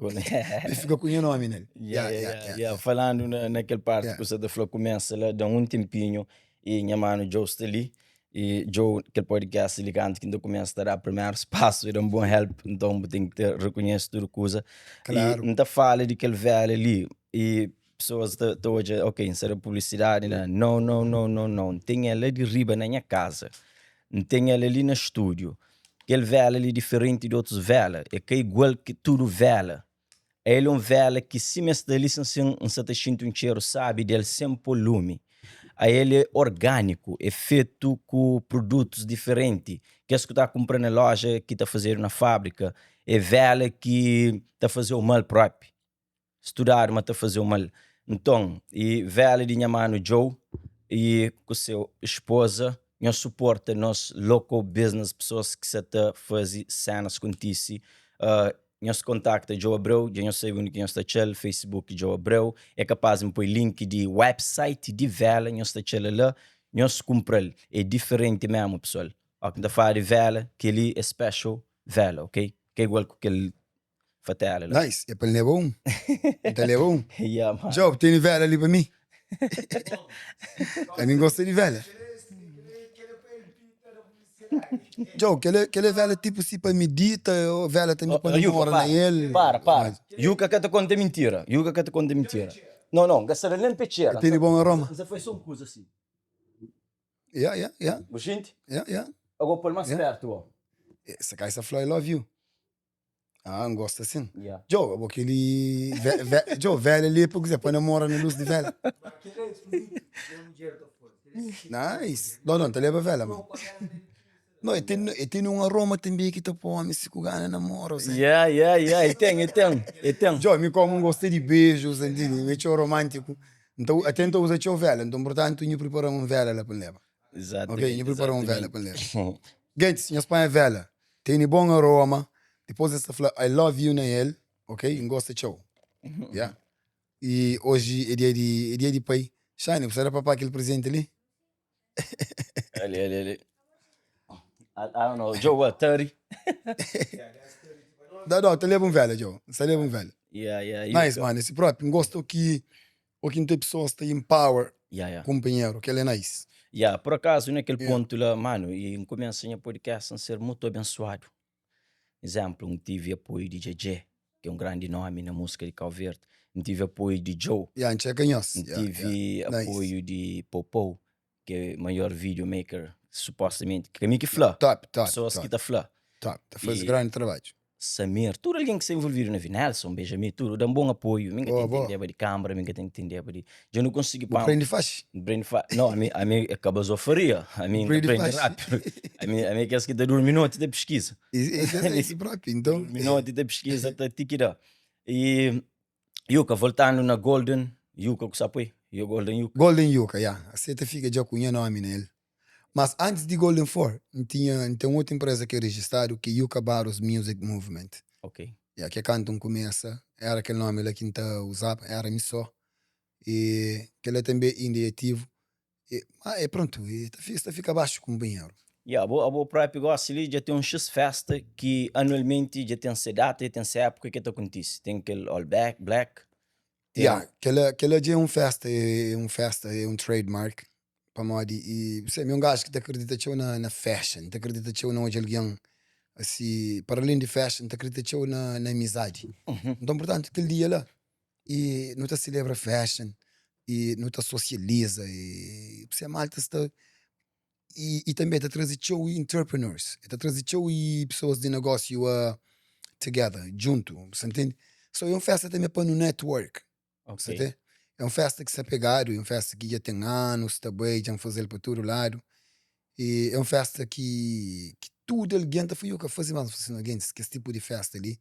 E fika ku nha nomi nel. Yeah, yeah, yeah, yeah. Falandu na, na kel parti yeah. ku sa ta fla kumesa la da un tempinho e nha mano Joe sta li e Joe kel podcast li kantu ki nta kumesa ta da primeru spasu e da un bon help nton bu ten ki ter rekonhese tudu kuza claro. E nta fala di kel vela li e pessoas ta, ta odja ok nsa da publicidade na não não não não não ten ela di riba na nha casa N ten el ali na stúdiu. Kel véla li é diferenti di otus véla. É ka igual ki tudu véla. El é un véla ki sima el sta li sin sin, N sa ta xinti un txeru sábi di el sen pô lumi. Ael é orgániku, é fetu ku produtus diferenti. Kes ku ta kunpra na lója ki ta fazedu na fábrika, é véla ki ta faze-u mal própi. Studadu ma ta fazeu mal. Nton, e vela di nha manu Joe e ku seu esposa, nhos suporta nos local business, pessoas ki sa ta fazi cenas kontisi. Uh, nhos kontakta Joe Abreu, dja nhos sabe undi ki nhos ta atxal, Facebook Joe Abreu, é kapaz di N poi link di website di vela, nhos ta atxal la, nhos kumpra-l, é diferenti mesmu pessoal. Ó ki N ta fala di vela, kel-li é special vela, ok? Ka igual ku kel Fatela la. Nice, é pa N leba un. N ta leba un. Yeah, man. Job, tene vela li pa mi? Ami N gosta di vela. Job, kel kel é vela tipo si pa midita ou vela tambi pa Yuka, mora na para, el? para, para. Yuka ka ta konta mintira. Yuka ka ta konta mintira. Não, não, N ka sta da nen petxera. Tene bon aroma. N sa fai so un kuza si. Yeah, yeah, yeah. Bu xinti? Yeah, yeah. Agora pô-l más Yeah. perto, ó. Essa kai sa fla I love you. Ah, N gosta sin. Yeah. Djo, abo keli ve, ve, djo, vela li é pa kuzê? Pa namora na luz di vela? Nice. Não, não, ta leba vela, mano. Não, e ten, e ten un aroma tanbê ki ta pô omi si ku gana namora, Zé. Yeah, yeah, yeah, e ten, e ten, e ten. Djo, mi komu N gosta di beju, Zé, ntende? Mi é txeu romántiku. N ta, até N ta uza txeu vela. Nton, purtantu, nhu pripara-m un vela la pa N leba. Exatamente. Ok, nhu pripara un vela pa N leba. Gentis, nhos panha vela. Tene bon aroma. Dipôs es ta fla I love you na el. Ok, N gosta txeu. Yeah. I oji é dia di, é dia di pai. Shiny, bu sta da papá kel prezenti li? Ali, ali, ali. I, I don't know. Joe, what, 30? Da, da, ta leba un vela, Joe. Ta leba un vela. Yeah, yeah. Nice, man. Esse próprio. N gosta ki o ki N ten pessoas ta empower Yeah, yeah. kumpanheru. Kel é nice. Yeah, por acaso, naquele Yeah. ponto lá, mano, e N começa nha podcast a ser muito abençoado. Exemplo, N tive apoio de Djedje, que é um grande nome na música de Cabo Verde. N tive apoio de Joe. Yeah, N txeka nhos. N Yeah, tive yeah. Nice. apoio de Popou, que é maior videomaker, supostamente. Que é mi ki fla. Top, top, Pessoas top. ki ta fla. Top, ta faze E- grandi trabadju. Samir, tudu algen ki sta envolvidu na vi, Nelson, Benjamin, tudu, da-m bon apoiu. Mi ka Boa, ten boa. intendeba di kánmara, mi ka ten intendeba di. Dja nu konsigi Bu pa. prende faxi? N prende fa. No, ami, ami é ka bazofaria. Ami Bu N ta prende prende faxi? rápidu. Ami, ami é kes ki ta durmi noti ta piskiza. E, e, e, esse próprio, então. Durmi noti ta piskiza, ta ti ki da. E Yuka, voltandu na Golden Yuka ku sa poi? Yo Golden Yuka. Golden Yuka, ya. Asi ta fika dja ku nha nomi na el. Mas antis di Golden Four, N tinha, N ten otu inpreza ki é rejistadu ki é Yuka Barros Music Movement. Ok. Ya, ki é kantu N kumesa, era kel nomi la ki N ta uzaba, era mi só. E kel-la tanbe inda é ativu. E, ma é prontu, e ta fi, ta fika baxu kunpanheru. Ya, abo, abo propi gosi li dja ten un xis festa ki anualmenti dja ten se data, dja ten se époka ki ta kontise. Ten kel All Back, Black, ten. Ya, kel-la, kel-la dja é un festa, é un festa, é un trademark. Pamodi i se mi é un gaju ki ta akredita txeu na na fashion, ta akredita txeu na odja algen asi, para alén di fashion, ta akredita txeu na na amizadi. Nton, purtantu, kel dia la i nu ta selebra fashion i nu ta sosializa i se malta sta. I, i tanbe ta traze txeu entrepreneurs, ta traze txeu i pesoas di negósiu together, djuntu, bu sa ntende? So é un festa tanbe pa nu network, bu sa ntende? É un festa ki sta pegadu, é un festa ki dja ten anus ta bai, dja N faze-l pa tudu ladu, i é un festa ki ki tudu algen ta fla, yo ka faze más, N fla si, no gentis, kes tipu di festa li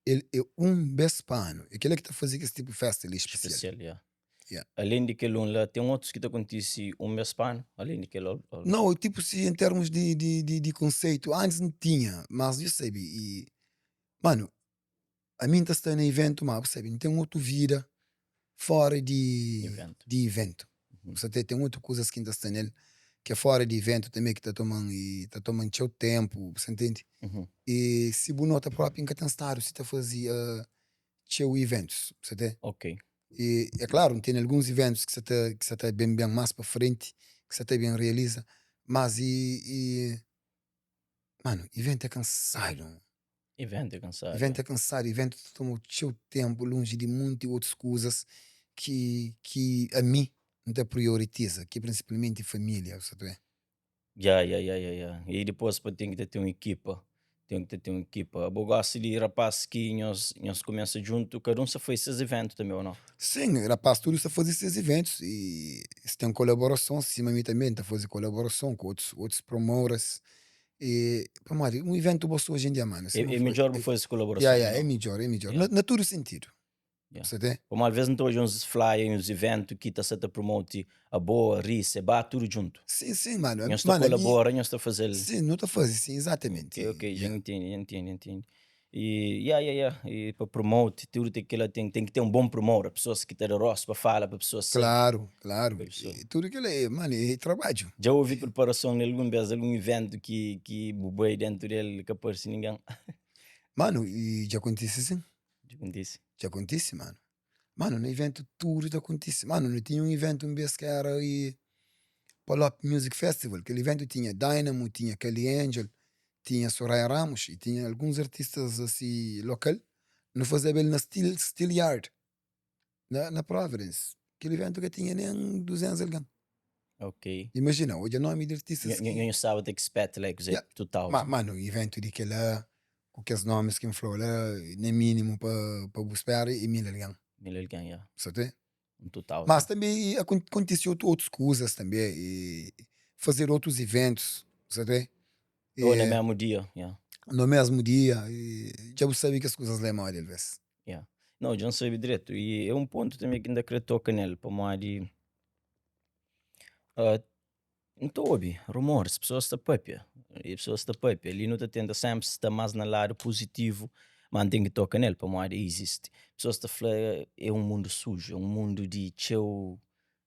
el é un bes pa anu, é kel-la ki ta faze kes tipu di festa li spesial. Spesial, ya. Yeah. Alén di kel un la, ten otus ki ta kontise un bes pa anu? Alén di kel ol? Nau, tipu si en termus di di di di konseitu, antis N tinha, mas dja sabe i manu, ami N ta sta na iventu ma bu sabe N ten otu vida fora di di iventu, bu sa ten otu kuzas ki N ta sta nel ki é fora di iventu tanbe ki ta toman i ta toman txeu tenpu, bu sa ntende? I si bu nota propi N ka ten stadu si ta faze txeu iventus, bu sa ten? Ok. E é klaru, N tene alguns iventus ki sa ta ki sa ta ben ben más pa frenti, ki sa ta ben realiza, mas i i manu, iventu é kansadu. Iventu é kansadu. Iventu é kansadu, iventu ta toma-u txeu tenpu lonji di monti otus kuzas ki ki ami N ta prioritiza, ki é prinsipalmenti família, bu sa ta ben. Ya, ya, ya, ya, ya. I dipôs pa ten ki ta ten un ekipa, ten ki ta ten un ekipa. Abo gosta di rapaz ki nhos nhos kumesa djuntu, kada un sta faze ses iventu tanbe ô nau? Sin, rapaz tudu sta faze ses iventus i es ten kolaborason, sima mi tanbe N ta faze kolaborason ku otus otus promoters i pamodi un iventu bo so oji en dia manu, É é midjor bu faze kolaborason, Ya, ya, é midjor, é midjor, na tudu sentidu. Yeah. Tem? Pamodi alvês N ta odja uns flyer i uns iventu ki ta sa ta promoti abo, Ari, Sebah, tudu djuntu. Sim, sim, mano. Nhos ta Mano, ami- kolabora, nhos ta faze-l. Sim, nu ta faze, sim, exatamente. Ok, ok, dja N ntende, dja N ntende, dja N ntende. I, ya, ya, ya, i pa promoti, tudu ten kila, ten, ten ki ten un bon promotor, pesoas ki ta da rostu pa fala pa pesoas sabe. Claro, claro. Pa pesoa. E tudu kila é, mano, é trabadju. Dja ovi preparason di algun bes, algun iventu ki, ki bu bai dentu del ka parse ningen? Mano, i dja kontise sim. Dja kontise? Dja kontise, mano. Mano, na iventu tudu ta kontise. Mano, nu tinha un iventu un bes ki era i Polop Music Festival. Kel iventu tinha Dynamo, tinha Kelly Angel, tinha Soraya Ramos i tinha alguns artistas asi lokal. Nu fazeba el na Steel, Steel Yard, na, na Providence. Kel iventu ka tinha nen 200 algen. Ok. Imajina, odja nomi di artistas ki. Nho staba ta expect like kuzê, Yeah. 2000. Ma, mano, iventu di kela, ku kes nomis ki N fla-u la, na minimu pa, pa bu spera é 1000 algen. 1000 algen, ya. Sa te? Un 2000. Mas tanbe i kontise otu, otus kuzas tanbe, i fazedu otus iventus, sa te? Ou na mesmu dia, ya. No mesmu dia, i dja bu sabe kes kuzas la é modi alves. Ya. Nau, dja N sabe dretu. I é un pontu tanbe ki N ta kre toka nel, pamodi N ta obi rumoris, pesoas ta papia, i pesoas ta papia. Li nu ta tenta senpri sta más na ladu puzitivu, má N ten ki toka nel pamodi izisti. Pesoas ta fla é un mundu suju, é un mundu di txeu,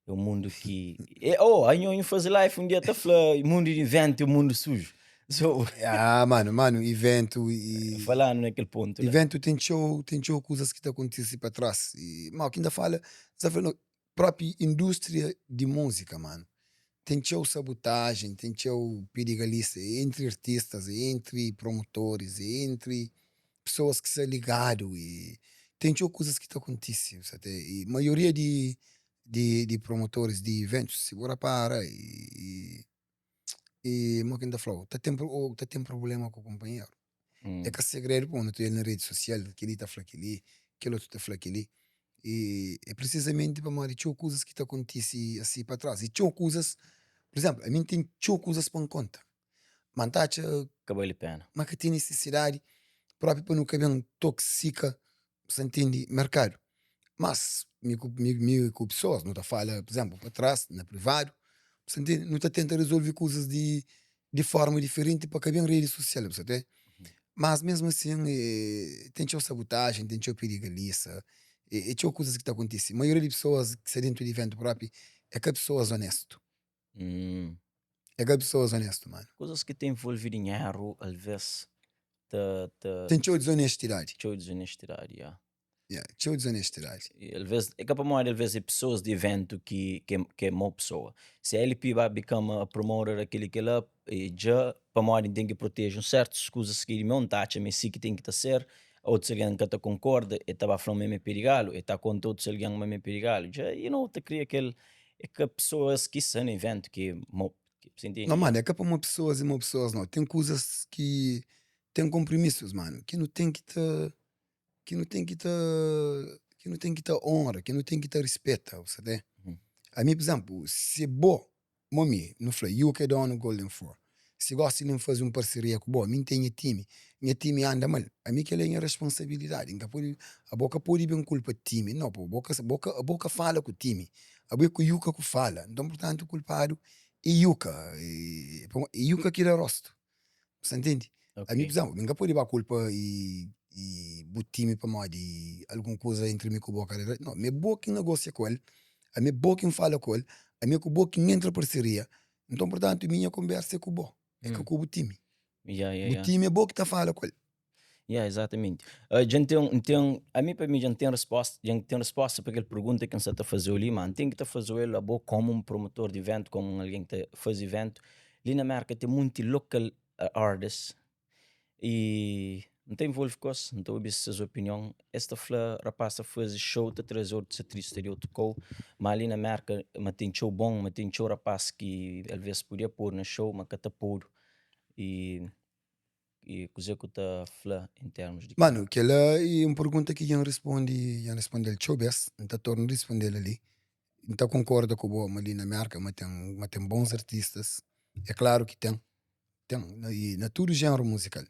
é un mundu ki. Oh, anho nhu faze live un dia ta fla mundu di inventu é un mundu suju. So. Ah, manu, manu, iventu i. Falanu na kel pontu la. Iventu ten txeu, ten txeu kuzas ki ta kontise pa tras. I, ma ki N ta fala, N ta fla no, Propi industria di musica mano ten txeu sabotagem ten txeu pedigalisa entri artistas entri promotoris entri pessoas ki sta ligadu e ten txeu kuzas ki ta kontisi bu sa ta e maioria di di promotoris di eventus si bu rapara e e mo ki N ta flau ta ten ta ten problema ku kunpanheru. É ka segredu pamodi nu ta odja na redi sosial kel-li ta fla kel-li, kel otu ta fla kel-li. I é prisizamenti pamodi txeu kuzas ki ta kontise asi pa tras. I txeu kuzas, pur izénplu, ami N ten txeu kuzas pa N konta, ma N ta atxa Ka bali pena. ma ka ten nisisidadi propi pa nu ka ben toksika Sa ntende merkadu. Mas mi ku mi ku pesoas nu ta fala, pur izénplu, pa tras, na privadu, bu sa ntende? Nu ta tenta rezolve kuzas di di forma diferenti pa ka ben redi sosial, bu sa ntende? Mas mesmu asin ten txeu sabotajen, ten txeu pedigalisa, e txeu kuzas ki ta kontise. Maioria di pesoas ki sta dentu di iventu propi é ka pesoas onestu. É ka pesoas onestu, manu. Kuzas ki ta envolve dinheru, alvês ta, ta. Ten txeu dizonestidadi. Txeu dizonestidadi, ya. Ya, txeu dizonestidadi. I alvês, é ka pamodi alvês é pesoas di eventu ki, ki, ki é mau pesoa. Se LP ba become a promoter di kel-li, kel-la, e dja pamodi N ten ki proteje un sertus kuzas ki di meu N ta atxa ma é si ki ten ki ta ser, otus algen ka ta konkorda, e ta ba fla-m ma mi é pé di galu, e ta konta otus algen ma mi é pé di galu. Dja, you know, ta kria kel, É ka pesoas ki sta na iventu ki é mau. Sintende? Não, mano, é ka pamodi pesoas e mau pesoas, não. Ten kuzas ki ten konpromisus, mano, ki nu ten ki ta ki nu ten ki ta ki nu ten ki ta onra, ki nu ten ki ta rispeta, bu sa te? Ami, pur izénplu, si bo mo mi, nu fla, Yuka é donu Golden Four, si gosi li N faze un parseria ku bo, mi N ten nha timi, nha timi anda mal, ami kel-la é nha responsabilidadi, N ka pode, abo ka pode ben kulpa timi, nau, po, bo ka, bo ka, abo ka fala ku timi, abo é ku Yuka ku fala, nton purtantu kulpadu é Yuka, é Yuka ki da rostu. Bu sta ntende? Ami, pur izénplu, mi N ka pode ba kulpa bu timi pamodi algun kuza entri mi ku bo ka da dretu. Nau, mi é bo ki N negosia ku el, ami é bo ki N fala ku el, ami é ku bo ki N entra parseria. Nton, purtantu, mi nha konbersa é ku bo, é ka ku bu timi. Bu timi é bo ki ta fala ku el. Ya, exatamente. Uh, dja N ten, N ten, ami pa mi dja N ten resposta, dja N ten resposta pa kel pergunta ki N sa ta faze-u li, ma N ten ki ta faze-u el abo komu un promotor di iventu, komu un algen ki ta faze iventu. Li na Merka ten munti local artists i N ta involve ku es, N ta obi ses opinion. Es ta fla rapaz ta faze show ta traze otus artista di otu kau, ma li na Merka ma ten txeu bon, ma ten txeu rapaz ki alvês podia podu na show ma ka ta podu. I I kuzê ku ta fla en termus di. Manu, kel-la e un pergunta ki dja N responde, dja N responde-l txeu bês, N ta torna responde-l ali. N ta konkorda ku bo ma li na Merka ma ten, ma ten bons artistas, é klaru ki ten, ten, i na tudu jénru muzikal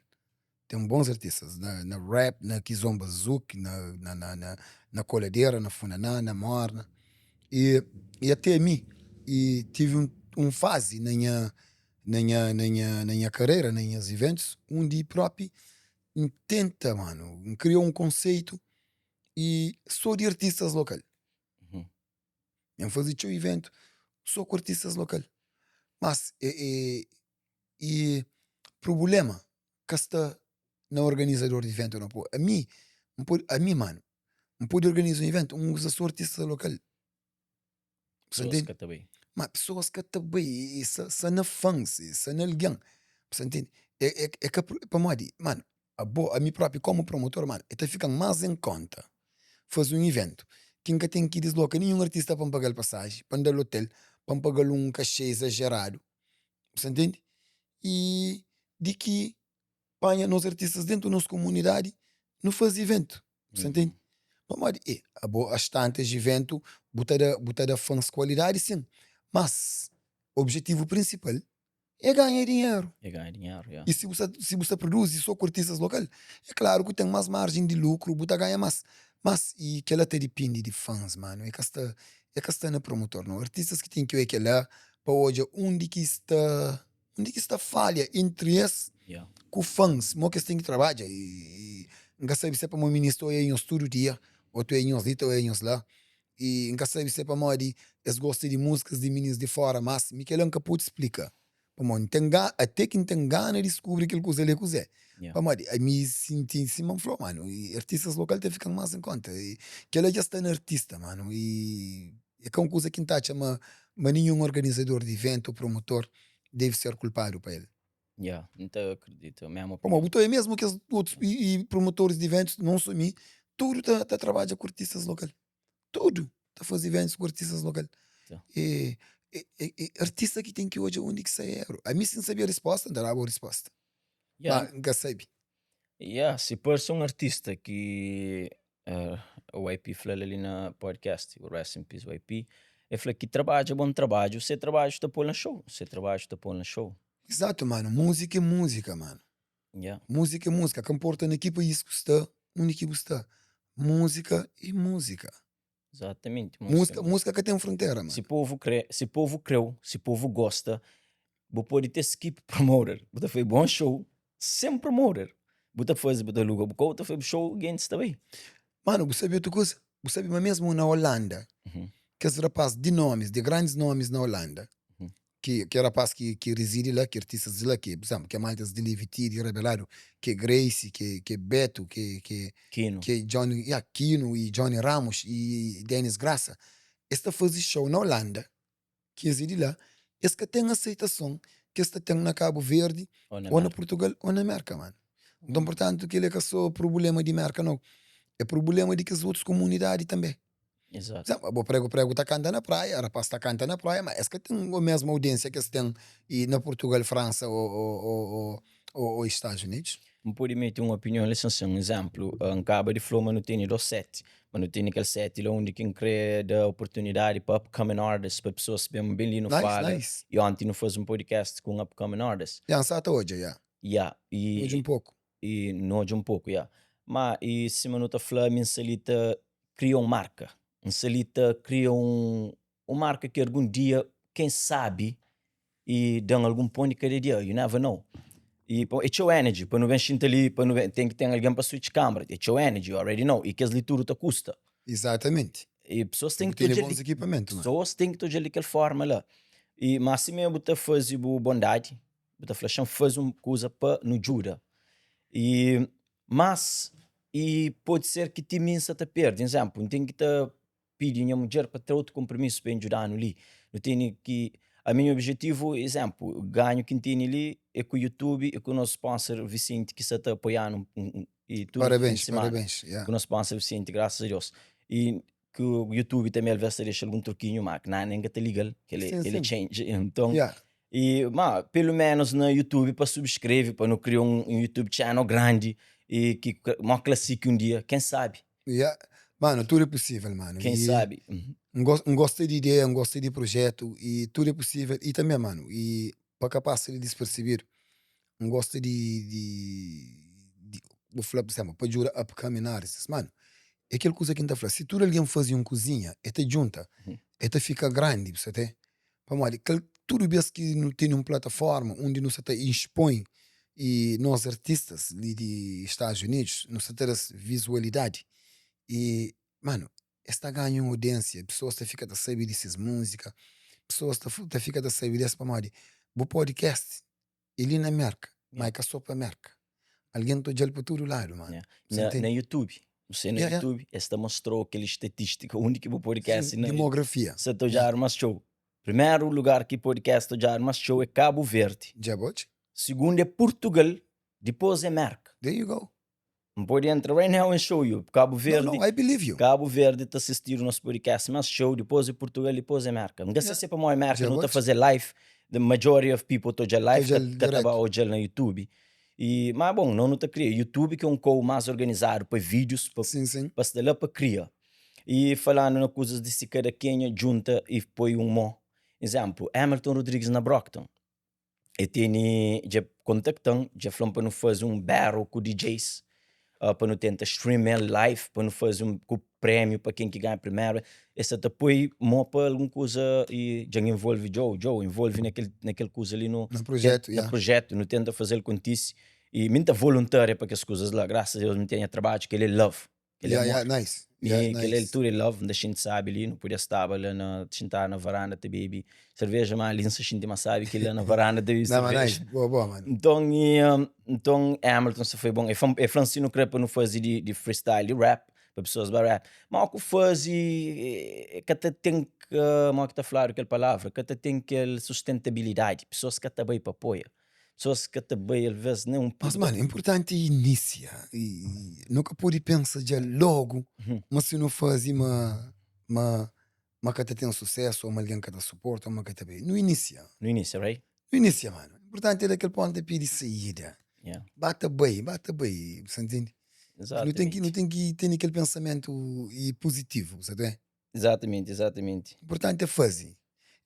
ten bons artistas, na na rap, na kizomba zouk, na na na na koladera, na funaná, na morna, i i até mi i tive un un fazi na nha na nha na nha na nha karera na nhas iventus undi propi N tenta mano N kria un konseitu i so di artistas lokal N fazi txeu iventu so ku artistas lokal mas e e i prubulema ka sta na organizador di iventu nau po ami N podi ami mano N podi organiza un iventu N uza so artistas lokal. Pesoas ka ta bai. Ma pesoas ka ta bai, e sa na fans, e sa na algen. Bu sa ntende? É ka pamodi, mano, abo, ami propi komu promotor, mano, e ta fika-m más en konta faze un iventu ki N ka ten ki disloka ninhun artista pa N paga-l pasaji, pa N da-l otel, pa N paga-l un kaxê izajeradu, bu sa ntende? I di ki panha nos artistas dentu nos komunidadi nu faze iventu, bu sa ntende? Pamodi e abo as tantas iventu bu ta da bu ta da fans kualidadi sin, mas objetivu prinsipal é ganha dinheru. É ganha dinheru, ya. I si bu sta si bu sta produzi so ku artistas lokal, é klaru ku ten mas marjen di lukru, bu ta ganha mas. Mas i kela ta dipindi di fans manu, e ka sta e ka sta na promotor nau. Artistas ki ten ki oia kela pa odja undi ki sta Undi ki sta falha entri es ku fans, mo ki es ten ki trabadja i N ka sabe si é pamodi minis ta oia nhos tudu dia o ta oia nhos li ta oia nhos la i N ka sabe si é pamodi es gosta di múzikas di minis di fora mas mi kel-la N ka pode splika pamodi N ten gana ate ki N ten gana di diskubri kel kuza li é kuzê pamodi ami sinti sima N fla-u manu artistas lokal ta fika-m más en konta i kel-la dja sta na artista manu i É ka un kuza ki N ta atxa ma ma ninhun organizador di iventu ô promotor debe ser kulpadu pa el. Ya, N ta akredita mésmu opinion. Pamodi bu ta oja mésmu kes otus promotoris di iventus, non sô mi, tudu ta ta trabadja ku artistas lokal. Tudu ta faze iventus ku artistas lokal. E e artista ki ten ki odja undi ki sta eru. Ami si N sabia risposta, N ta daba un risposta. Ma N ka sabe. Ya, si parse un artista ki YP fla-l ali na podcast, rest in peace YP, el fla ki trabadja bon trabadju, se trabadju ta pô-l na show, se trabadju ta pô-l na show. Exato mano, música é música mano. Yeah. Música é música, ka nporta na ki país ku sta, undi ki bu sta, música é música. Exatamente. Música, música ka ten frontera, mano. Si povu kre, si povu kreu, si povu gosta, bu pode te skip promoter. Bu ta faze bon show sem promoter. Bu ta faze, bu ta aluga bu kau, bu ta faze bu show, gentis ta bai. Mano, bu sabe otu kuza? Bu sabe ma mesmu na Holanda, kes rapaz di nomis, di grandis nomis na Holanda, ki ki rapaz ki ki rizidi la, ki artistas di la, ki pur izénplu, ke maltas di Live T, di Rebelado, ke Grace, ke ke Beto, ke ke Kino. ke Johnny, ya, Kino y Johnny Ramos y Dennis Graça, es ta faze show na Holanda, ki es é di la, es ka ten aseitason ki es ta ten na Cabo Verde, Ou na ou na Merka. Portugal, ou na Merka, mano. Nton, purtantu, kel-li é ka sô prubléma di Merka, nau. É prubléma di kes otus komunidadi tanbê. Exato. Por exemplo, abo prego prego ta kanta na praia, rapaz ta kanta na praia, ma es ka ten o mesmu audiência ki es ten i na Portugal, França o o o o o Estados Unidos. N pode mete un opinion li sin sin. Izénplu, N kaba di fla-u ma nu tene dos set, ma nu tene kel set la undi ki N kre da oportunidadi pa upcoming artists, pa pesoas ben ben li nu Nice, fala. nice. I onti nu faze un podcast ku un upcoming artist. Ya, N sa ta odja, ya. Ya, N odja i un poku. i nu odja un poku, ya. Ma i sima nu ta fla, mi N sta li ta kria un marka, N sta li ta kria un un marka ki algun dia, ken sabi, i da-m algun pon di kada dia, you never know. I é txeu energy pa nu ben xinta li, pa nu ben, ten ki ten algen pa switch kamera, é txeu energy, you already know, i kes li tudu ta kusta. Exatamente. I pesoas ten Bu ki tene odja-l bons di, ekipamentu, mano. pesoas ten ki ta odja-l di kel forma la. I ma simé bu ta faze bu bondadi, bu ta fla, xa-m faze un kuza pa nu djuda. I mas i pode ser ki ti mi N sa ta perde. Izénplu, N ten ki ta pidi nha mudjer pa tra otu konpromisu pa N djuda-nu li. Nu tene ki, ami nha objetivu, izénplu, ganhu ki N tene li é ku YouTube i ku nos sponsor Vicente ki sa ta apoia-nu i tudu fin di Parabéns, simana. parabéns, yeah. Ku nos sponsor Vicente, grasas a Deus. I ku YouTube tanbe alvês ta dexa algun trukinhu, ma ki nada nen ka ta liga-l, kel Sim, kel é sim. change. Nton, Yeah. i ma pelu ménus na YouTube pa subskreve, pa nu kria un YouTube channel grandi i ki mó klasiki un dia, ken sabi? Yeah. Mano, tudu é pusível, mano. Ken I sabi? N gos- N gosta di ideia, N gosta di projetu i tudu é pusível. I tanbe, mano, i pa ka pasa di dispersebidu, N gosta di, di, di bu fla, pur izénplu, pa djuda upcoming artists, mano, é kel kuza ki N ta fla, si tudu algen faze un kuzinha, e ta djunta, e ta fika grandi, bu sa te? Pamodi kal tudu bes ki nu tene un plataforma undi nu sa ta inspoi i nos artistas li di Estados Unidos, nu sa ta da-s vizualidadi i, mano, es ta ganha un audiênsia, pesoas ta fika ta sabe di ses múzika, pesoas ta ta fika ta sabe di es pamodi bu podcast é li na Merka, ma é ka sô pa Merka, algen ta odja-l pa tudu ladu, mano. Yeah. Sa Na, ntende? na YouTube, você na Yeah, yeah. YouTube, es ta mostrou kel estatística undi ki bu podcast Sim, na demografia. sa ta odjadu más txeu. Primeru lugar ki podcast ta odjadu más txeu é Cabo Verde. Dja bo odja? Sigundu é Portugal, dipôs é Merka. There you go. N pode entra right now and show you. Cabo No, Verde, no, I believe you. Cabo Verde ta sistidu nos podcast más txeu, dipôs é Portugal, dipôs é Merka. N ka sa Yeah. si é pamodi Merka Dja nu ta bo faze live, the majority of people ta odja Ta live, ka, odja-l ka ta ba diretu. odja-l na YouTube. I, ma bon, no nu ta kria YouTube ki é un kou más organizadu pa vídius, pa, Sim, sim. pa sta la pa kria. I falandu na kuzas di si kada kenha djunta i poi un mô. Izénplu, Hamilton Rodrigues na Brockton, e tene, dja kontakta-m, dja fla-m pa nu faze un battle ku DJs, pa nu tenta stream el live, pa nu faze un ku prémiu pa ken ki ganha primeru. E sa ta poi mô pa algun kuza i dja N envolve Djo, Djo envolve na kel, na kel kuza li nu Na projetu, na ya. projetu, nu tenta faze-l kontise. I mi N ta voluntaria pa kes kuzas la, grasas a Deus mi ten nha trabadju, kel-li é love. Kel Yeah, amor. yeah, nice. Mi, Yeah, kel nice. altura é love, N ta xinti sabi li, nu podia staba la na, xintadu na varanda ta bebi cerveja, ma li N sa xinti más sabi ki la na varanda ta bebi Não, mas cerveja. nice. Boa, boa, mano. Nton, e, um, nton Hamilton sa foi bom. E fla, e fla si nu kre pa nu faze di, di freestyle, di rap, pa pessoas ba rap. Ma o ku faze, eh, ka ta ten, uh, mo ki ta fladu kel palavra, ka ta ten kel sustentabilidadi, pessoas ka ta bai pa apoia. Pessoas ka ta bai alvês nem un Mas mano, importanti é inicia. E nu ka pode pensa dja logo ma si nu faze ma ma ma ka ta ten sucesso ou ma algen ka ta suporta ou ma ka ta bai. Nu inicia. Nu inicia, right? Nu inicia mano. Importanti é da kel ponta pé di saída. Yeah. Ba ta bai, ba ta bai, bu sa ntende? Nu ten ki nu ten ki tene kel pensamentu e positivo, bu sa ta Exatamente, exatamente. Importanti é faze.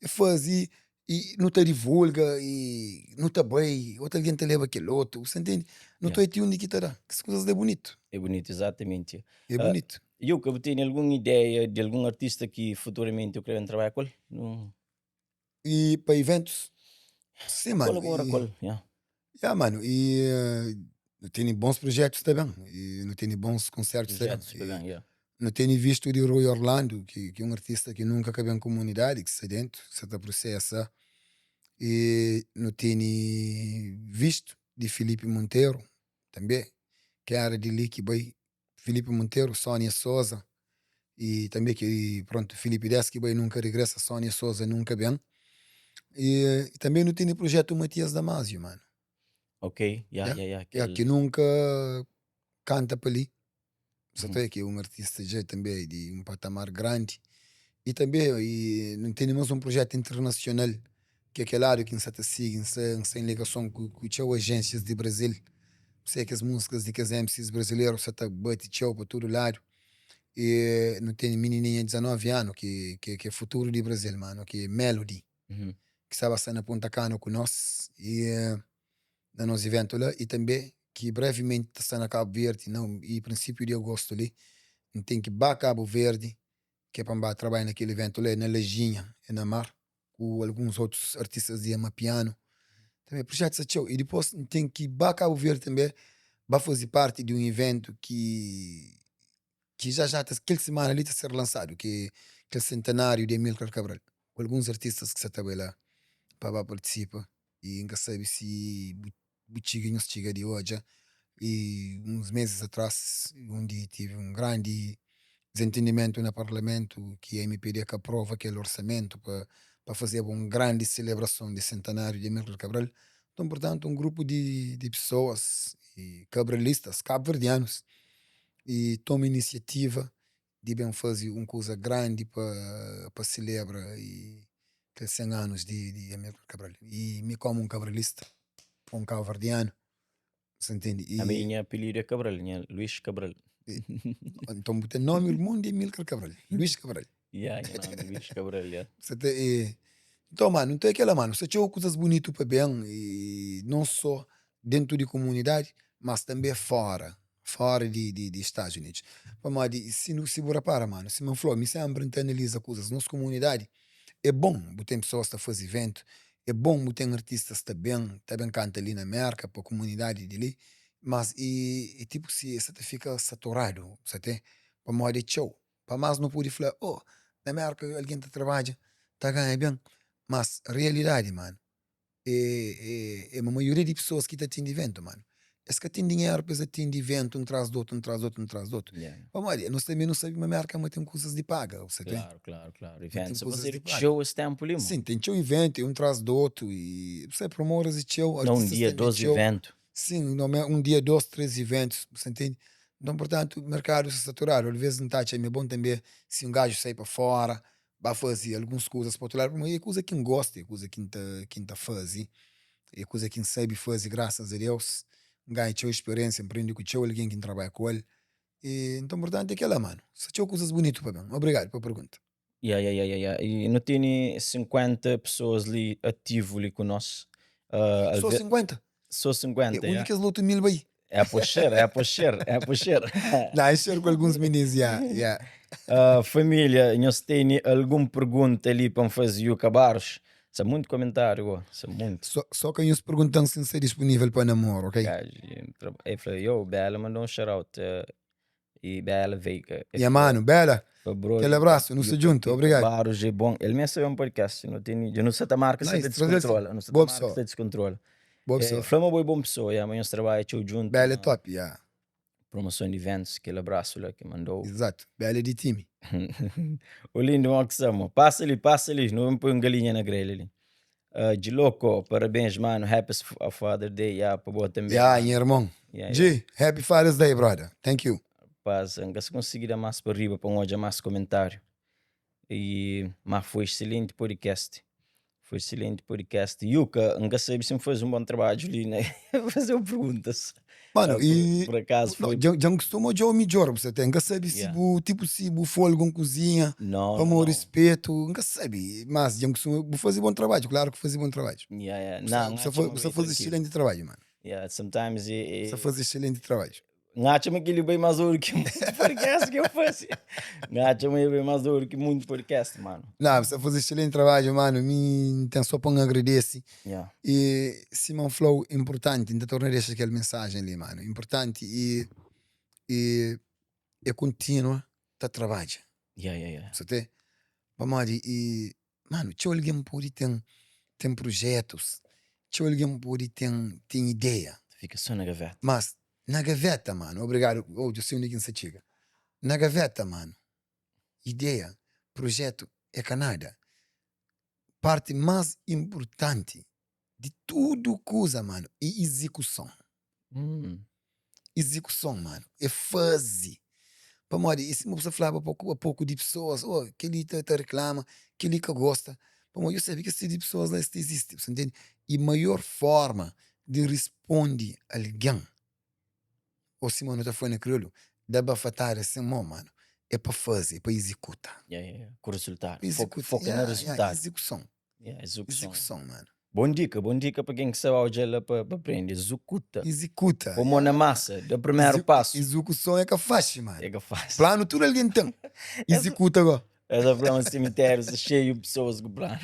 É faze e nu ta divulga e nu ta bai, otu algen ta leba kel otu, bu sa ntende? Nu ta Yeah. oi ti undi ki ta da. Kes kuzas la é bunitu. É bunitu, exatamente. É bunitu. Yuka, bu tene algun ideia di algun artista ki futuramenti bu kre ben trabadja ku el? Nu. E pa iventus? Sim, mano. Kolabora E, ku el, yeah. yeah, mano, e nu tene bons projetus ta ben. E nu tene bons konsertus ta ben. Projetus ta ben, yeah. Nu tene vistu di Rui Orlando, ki ki é un artista ki nunka ka ben komunidadi, ki sta dentu, ki sa ta prosesa. E nu tene vistu di Filipe Monteiro, tanbe, ki era di li ki bai Filipe Monteiro, Sónia Sousa e tanbe ki prontu Filipe des ki bai nunka regresa, Sónia Sousa nunka ben. E tanbe nu tene projetu Matias Damasio, mano. Ok, ya, Ya, ya, ya, ya, kel ki nunka kanta pa li. Sa ta ki é un artista dja tanbe di un patamar grandi i tanbe i nu tene mas un projetu internasional ki é kel ladu ki N sa ta sigi, N sta N sta en ligason ku ku txeu ajénsias di Brazil, p'sei kes múzikas di kes MCs brazileru sa ta bati txeu pa tudu ladu i nu tene minininha di 19 anu ki ki é futuru di Brazil manu, ki é Melody, ki sta ba sta na Punta Cana ku nos i na nos iventu la i tanbe ki brevimenti ta sta na Kabu Verdi na i prinsipiu di agostu li N ten ki ba Kabu Verdi ki é pa N ba trabadja na kel iventu la, é na Lajinha, é na mar ku alguns otus artistas di amapianu tanbe prujetu sta txeu i dipôs N ten ki ba Kabu Verdi tanbe ba faze parti di un iventu ki ki já já ta kel simana li ta ser lansadu ki é kel sentenáriu di Amílcar Cabral ku alguns artistas ki sa ta bai la pa ba partisipa i N ka sabe si bu bu txiga nhos txiga di odja i uns meses atras undi tive un grandi desentendimentu na parlamentu ki MPD ka aprova kel orsamentu pa pa fazeba un grandi selebrason di sentenáriu di Amílcar Cabral nton purtantu un grupu di di pesoas i kabralistas kabuverdianus i toma inisiativa di ben faze un kuza grandi pa pa selebra i kel 100 anus di di Amílcar Cabral i mi komu un kabralista un kabuverdianu sa ntende i Ami nha apelidu é Cabral, nha Luís Cabral. nton bu ten nomi irmon di Amílcar Cabral, Luís Cabral. Ya, nha nomi é Luís Cabral, ya. Sa ta e nton manu, nton é kela manu, sta txeu kuzas bunitu pa ben i non so dentu di komunidadi mas tanbe fora, fora di di di Stadus Unidus. Pamodi si nu si bu rapara manu, sima N fla-u mi senpri N ta analiza kuzas, nos komunidadi é bon bu ten pesoas ta faze iventu, é bon bu ten artistas ta ben, ta ben kanta li na Merka pa komunidadi di li, mas e e tipu si es sa ta fika saturadu, sa ten, pamodi é txeu. Pa más nu pode fla, oh, na Merka algen ta trabadja, ta ganha ben, mas realidadi manu é é ma maioria di pesoas ki ta atende iventu manu, es ka ten dinheru pa es atende iventu un tras di otu, un tras di otu, un tras di otu. Pamodi nos tanbe nu sabe ma Merka ma ten kuzas di paga, bu sabe? Klaru, klaru, klaru. Iventu sta fazedu txeu es tenpu li, mo. Sin, ten txeu iventu, é un tras di otu i bu sabe, promotoras é txeu, Na un dia, dos iventu. Sin, na un dia, dos, tres iventus, bu sa ntende? Nton, purtantu, merkadu sta saturadu. Alvês N ta atxa ma é bon tanbe si un gaju sai pa fora, ba faze alguns kuzas pa otu ladu, pamodi é kuza ki N gosta, é kuza ki N ta ki N ta faze, é kuza ki N sabe faze grasas a Deus. N ganha txeu speriénsia, N prende ku txeu algen ki N trabadja ku el. E nton, purtantu, é kel-la, manu. Sta txeu kuzas bunitu pa ben. Obrigadu pa pergunta. Ya, ya, ya, ya, ya. I nu tene 50 pesoas li ativu li ku nos. Uh, Só 50? Só 50, E undi kes lotu mil bai? É pa xer, é pa xer, é pa xer. Não, é xer ku alguns minis, ya, ya. Uh, família, nhos tene algun pergunta li pa N faze Yuka Barros? Sa muito comentário, go. Sa muito. Só, só ka nhos pergunta-m si N sta disponível pa namoro, ok? Gajo, el fla, yo, Bela mandou um shout-out. Uh, E Bela Veiga. Nha mano, Bela, kel abraço, nu sta djuntu, obrigado. Barros é bom, el meste sabe um podcast, nu teni, dja nu sa ta marka, sa ta descontrola, nu sa ta marka, sa ta descontrola. Boa pessoa. Fla ma bo é bom pessoa, ya, ma nhos trabadja txeu djuntu. Bela é top, ya. Promoson di eventos, kel abraço la ki mandou. Exato, Bela é di time. O lindo, mo ki sta, mo. Passa li, passa li, nu ben poi un galinha na grelha li. Uh, Djiloko, parabéns mano, happy Father Day, ya, pa bo també. Ya, nha irmon. Yeah, G, happy Father's Day, brother. Thank you. Paz, N ka sa konsigi da más pa riba pa N odja más komentáriu. E, má foi excelente podcast. Foi excelente podcast. Yuka, N ka sabe si N faze un bon trabadju li na faze-u perguntas. Mano, e Por acaso foi. Não, dja N kustuma odja-u midjor, bu sa ten. N ka sabe si bu, tipo, si bu foi algun kuzinha Não, pamodi não. respetu, N ka sabe. Mas dja N kustuma, bu faze bon trabadju, klaru ki faze bon trabadju. Yeah, yeah. Bu Não, sa, N bu sa atxa ma bu sa bai faze trankilu. excelenti trabadju, mano. Yeah, sometimes e, Bu sa faze excelenti trabadju. N atxa ma kel-li bai más oru ki mutu podcast ki eu faze. N atxa ma el bai más oru ki mutu podcast, mano. Não, bu sta faze excelenti trabadju, mano. Mi N ten só pa N agradese. Yeah. E sima N fla-u, inpurtanti, N ta torna dexa kel mensajen li, mano. Inpurtanti e e é kontinua ta trabadja. Yeah, yeah, yeah. Bu sa te? Pamodi e Manu, txeu algen pode ten ten projetus, txeu algen pode ten ten ideia. Fika só na gaveta. Mas na gaveta, manu, obrigadu, oh, dja sei undi ki N sta txiga. Na gaveta, manu, ideia, projetu é ka nada. Parti más inpurtanti di tudu kuza, manu, é izikuson. Izikuson, manu, é faze. Pamodi i sima bu sta flaba a poku di pesoas, oh kel-li ta reklama, kel-li ka gosta. Pamodi eu sabe ki es tipu di pesoas la es ta izisti, bu sta ntende? I maior forma di risponde algen, ô sima nu ta fla na kriolu, da bafatada sen mon, mano, é pa faze, é pa izikuta. Ya, ya, ya. Ku rezultadu. Pa izikuta. Foka na Ya, ya, rezultadu. izikuson. Ya, izikuson. Izikuson, mano. Bon dika, bon dika pa ken ki sta odja la pa pa prende. Zukuta. Izikuta. Pô mô na masa, da primeru pasu. Izukuson é ka faxi, mano. É ka faxi. Planu tudu algen ten. Izikuta go. Es ta fla ma simitériu sta xeiu di pesoas ku planu.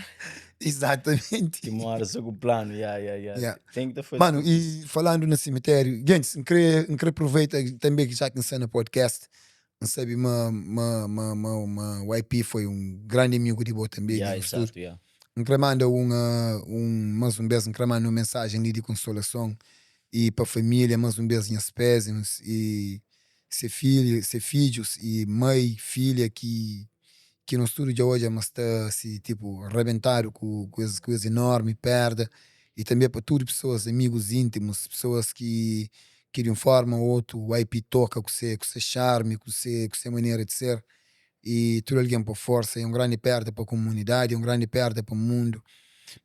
Exatamente. Ki mora so ku planu, ya, ya, ya. Ya. Ten ki ta faze. Mano, e falandu na simitériu, gentis, N kre, N kre aproveita tanbe ki já ki N sta na podcast, N sabe ma, ma, ma, ma, ma YP foi un grandi amigu di bo tanbe, Ya, di nos tudu. exato, ya. N kre manda un, un, mas un bes, N kre manda un mensajen li di konsolason e pa família, mas un bes nhas pésimus e se filha, se fidjus e mai, filha ki ki nos tudu dja odja ma sta si tipo rabentadu ku ku es ku es enormi perda e tanbe pa tudu pesoas amigus intimus pesoas ki ki di un forma o otu YP toka ku se ku se xarmi ku se ku se manera di ser e tudu algen pa forsa e un grandi perda pa komunidadi e un grandi perda pa mundu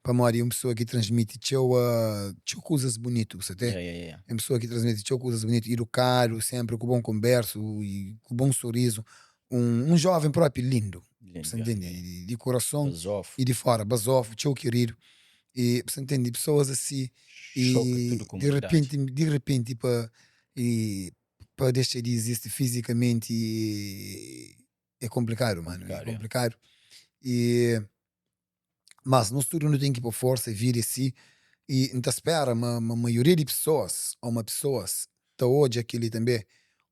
pamodi e un pesoa ki transmiti txeu txeu kuzas bunitu bu sa te e un pesoa ki transmiti txeu kuzas bunitu idukadu senpri ku bon konbersu i ku bon sorizu un joven propi lindu bu sa ntende di kurason i di fora bazofu txeu keridu i bu sa ntende pesoas asi i di repenti di repenti pa i pa dexa di izisti fizikamenti é konplikadu manu, é konplikadu i mas nos tudu nu ten ki poi forsa, vida é si i N ta spera ma maioria di pesoas ô ma pesoas ta odja kel-li tanbê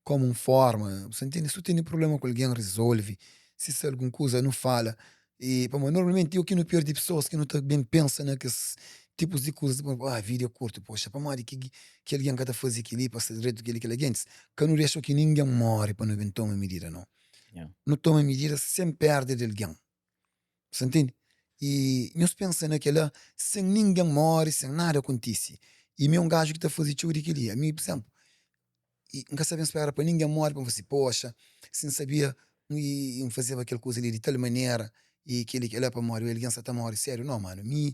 komu un forma, bu sta ntende? Si bu tene prubléma ku algen rizolve, si sta algun kuza nu fala I pamodi normalmenti o ki nu perde pesoas ki nu ta ben pensa na kes tipus di kuzas ah vida é kurtu poxa pamodi ki ki algen ka ta faze kel-li pa sta dretu kel-li kel-la gentis ka nu dexa ki ningen móre pa nu ben toma midida no nu toma midida sen perda di algen sa ntende i nhos pensa na kel-la sen ningen móre sen nada kontise i mi é un gaju ki ta faze txeu di kel-li ami pur izénplu I N ka sa ben spera pa ningen móre pa N fla si, Poxa, si N sabia, N fazeba kel kuza li di tal manera i kel-li kel-la pamodi algen sa ta móre sériu. Nau, manu, mi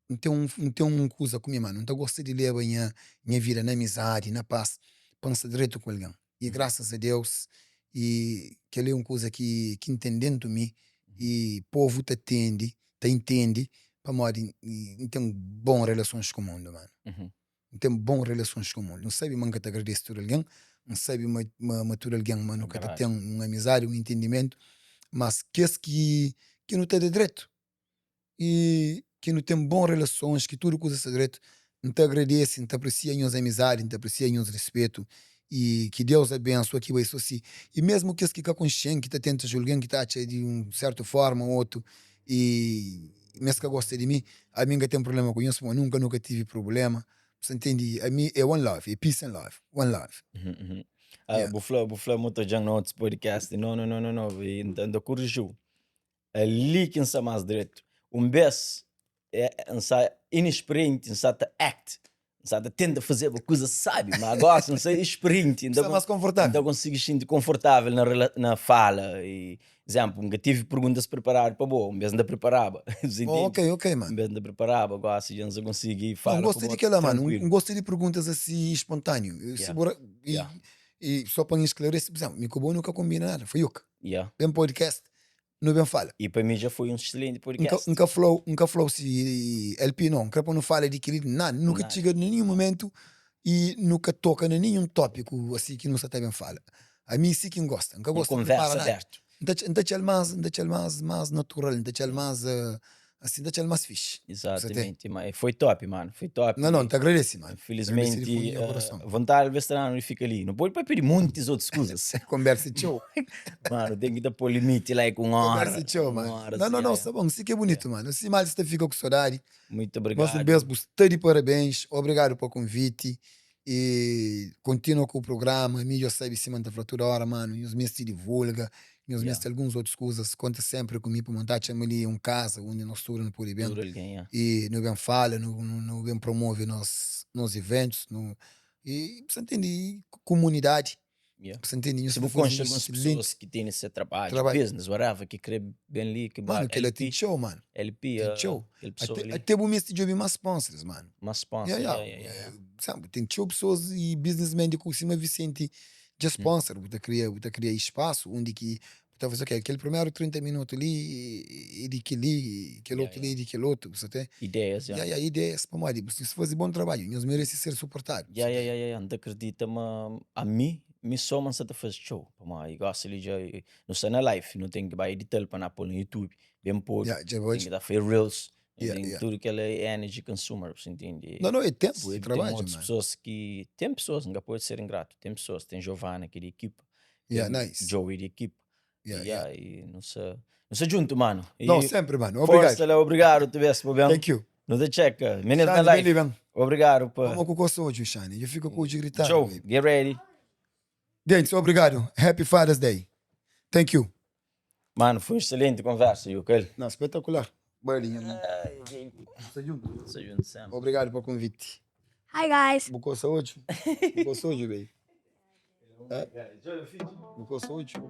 N ten un N ten un kuza ku mi, manu, N ta gosta di leba nha nha vida na amizadi, na pas, pa N sta dretu ku algen. I grasas a Deus, i kel-li é un kuza ki ki N ten déntu mi i povu ta tende, ta intende pamodi N ten bon relasons ku mundu, manu. N ten bon relasons ku mundu. N sabe ma N ka ta agradese tudu algen, N sabe ma ma tudu algen ma nu ka ta ten un amizadi, un intendimentu, mas kes ki ki nu ta da dretu i ki nu ten bon relasons, ki tudu kuza sta dretu, N ta agradese, N ta apresia nhos amizadi, N ta apresia nhos respetu i ki Deus abensua ki bai so si. I mesmu kes ki ka konxe-m, ki ta tenta julga-m, ki ta atxa di un sertu forma o otu i ma es ka gosta di mi, ami N ka ten prubléma ku nhos, pamodi nunka nu ka tivi prubléma, bu sta ntende? Ami é one love, é peace and love, one love. Ah, bu fla, bu fla ma ta odja-m na otus podcast, no, no, no, no, no, i N ta koriji-u. Ali ki N sta más dretu. Un bês, N sta inexperienti, N sta ta act, N sta ta tenta fazeba kuza sabi, ma gosi N sta experienti, N ta más konfortável. N ta konsigi xinti konfortável na rela na fala. I, izénplu, N ka tive perguntas preparadu pa bo, un bês N ta preparaba. Oh, ok, ok, man. Un bês N ta preparaba, gosi dja N sta konsigi fala N ku gosta bo di kel-la, manu. trankuilu. N gosta di perguntas asi espontâneo. Yeah. Si bu ra i Yeah. i só pa N esclarece, por izénplu, mi ku bo nu ka konbina nada, foi Yuka. Yeah. Ben podcast, nu ben fala. E pa mi dja foi un excelente podcast. N ka flau, N ka flau si LP no, N kre pa nu fala di kili, nada, nu ka txiga na ninhun momentu i nu ka toka na ninhun topiku asi ki nu sa ta ben fala. Ami si ki N gosta, N ka gosta di pripara nada. N ta txal mas, N ta txal mas, mas natural, N ta txal mas Asi N ta txal más fixi. Exatamente, ma foi top, mano, foi top. Não, não, N ta agradeci, mano. Infelizmente, vontade alvês ta danu di fika li. Nu pode papia di montis otus kuzas. Konbersa é txeu. Mano, ten ki ta poi limiti like un hora. Konbersa é txeu, mano. Não, não, não, sta bon. Si ki é bunitu, mano. Si mal si ta fika ku sodadi. Muito obrigado. Mas un bes bu sta di parabéns. Obrigadu pa konviti. E kontinua ku programa. Mi djo sabi sima N ta fla tudu ora, mano, nhos mesti divulga. Nhos meste alguns otus kuzas, konta senpri ku mi pamodi N ta atxa ma li é un kaza undi nos tudu nu pode ben i nu ben fala, nu ben promove nos iventus, nu i bu sta ntende? I kumunidadi. Yeah. Bu sa ntende? Nhos Si ta bu faze konxe un alguns excelenti pesoas ki tene se trabadju, trabadju. business, whatever, ki kre ben li, ki ba Mano, kel-la LP, ten txeu, mano. LP, Ten uh, txeu. kel pesoa Ate, li, ate bu meste djobe más sponsors, mano. más sponsor, Yeah, yeah. yeah, yeah, yeah, yeah. Sabe, ten txeu pesoas y businessmen di ku sima Vicente dja sponsor. Bu ta kria, bu ta kria spasu undi ki bu ta faze, ok, kel primeru 30 minutu li e di kel-li, kel Yeah, otu li yeah. e di kel otu, bu sa ten? Ideias, yeah. Yeah, yeah, ideias, pamodi bu nhos faze bon trabadju, nhos merese ser suportadu, bu Yeah, sa yeah, ten? yeah, yeah, yeah. N ta kridita ma ami, mi so ma N sa ta faze txeu, pamodi gosi li dja nu sta na live, nu ten ki ba edita-l pa na pô-l na YouTube, ben podu, Yeah, dja ten odja. ki ta fai reels, nu Yeah, ten yeah. tudu kel energy consumer, bu sa intende? Não, não, é tempo, é Si ten trabadju, otus mano. pesoas ki, ten pesoas, N ka pode ser ingratu, ten pesoas, ten Giovana ki di ekipa, Yeah, ten nice. Joey di ekipa, Yeah, yeah. yeah, i nu sa, nu sa djuntu, mano. Não, I sempre, mano. Obrigado. forsa la, obrigadu otu bes pa ben. Thank you. Nu ta txeka. Minês na Xani, ben live. li, ben. Obrigadu pa. Toma ku kosa odju, Xani. Dja fika ku odju gritadu, Txeu. baby. Get ready. Gents, obrigadu. Happy Father's Day. Thank you. Mano, foi un excelenti konversa, Yukel. Não, espetacular. Bali, nha irmon. Ai, gente. Nu sta djuntu. Nu sta djuntu sempre. Obrigadu pa konviti. Hi guys. Bu kosa odju? Bu kosa odju, baby? Bu kosa odju?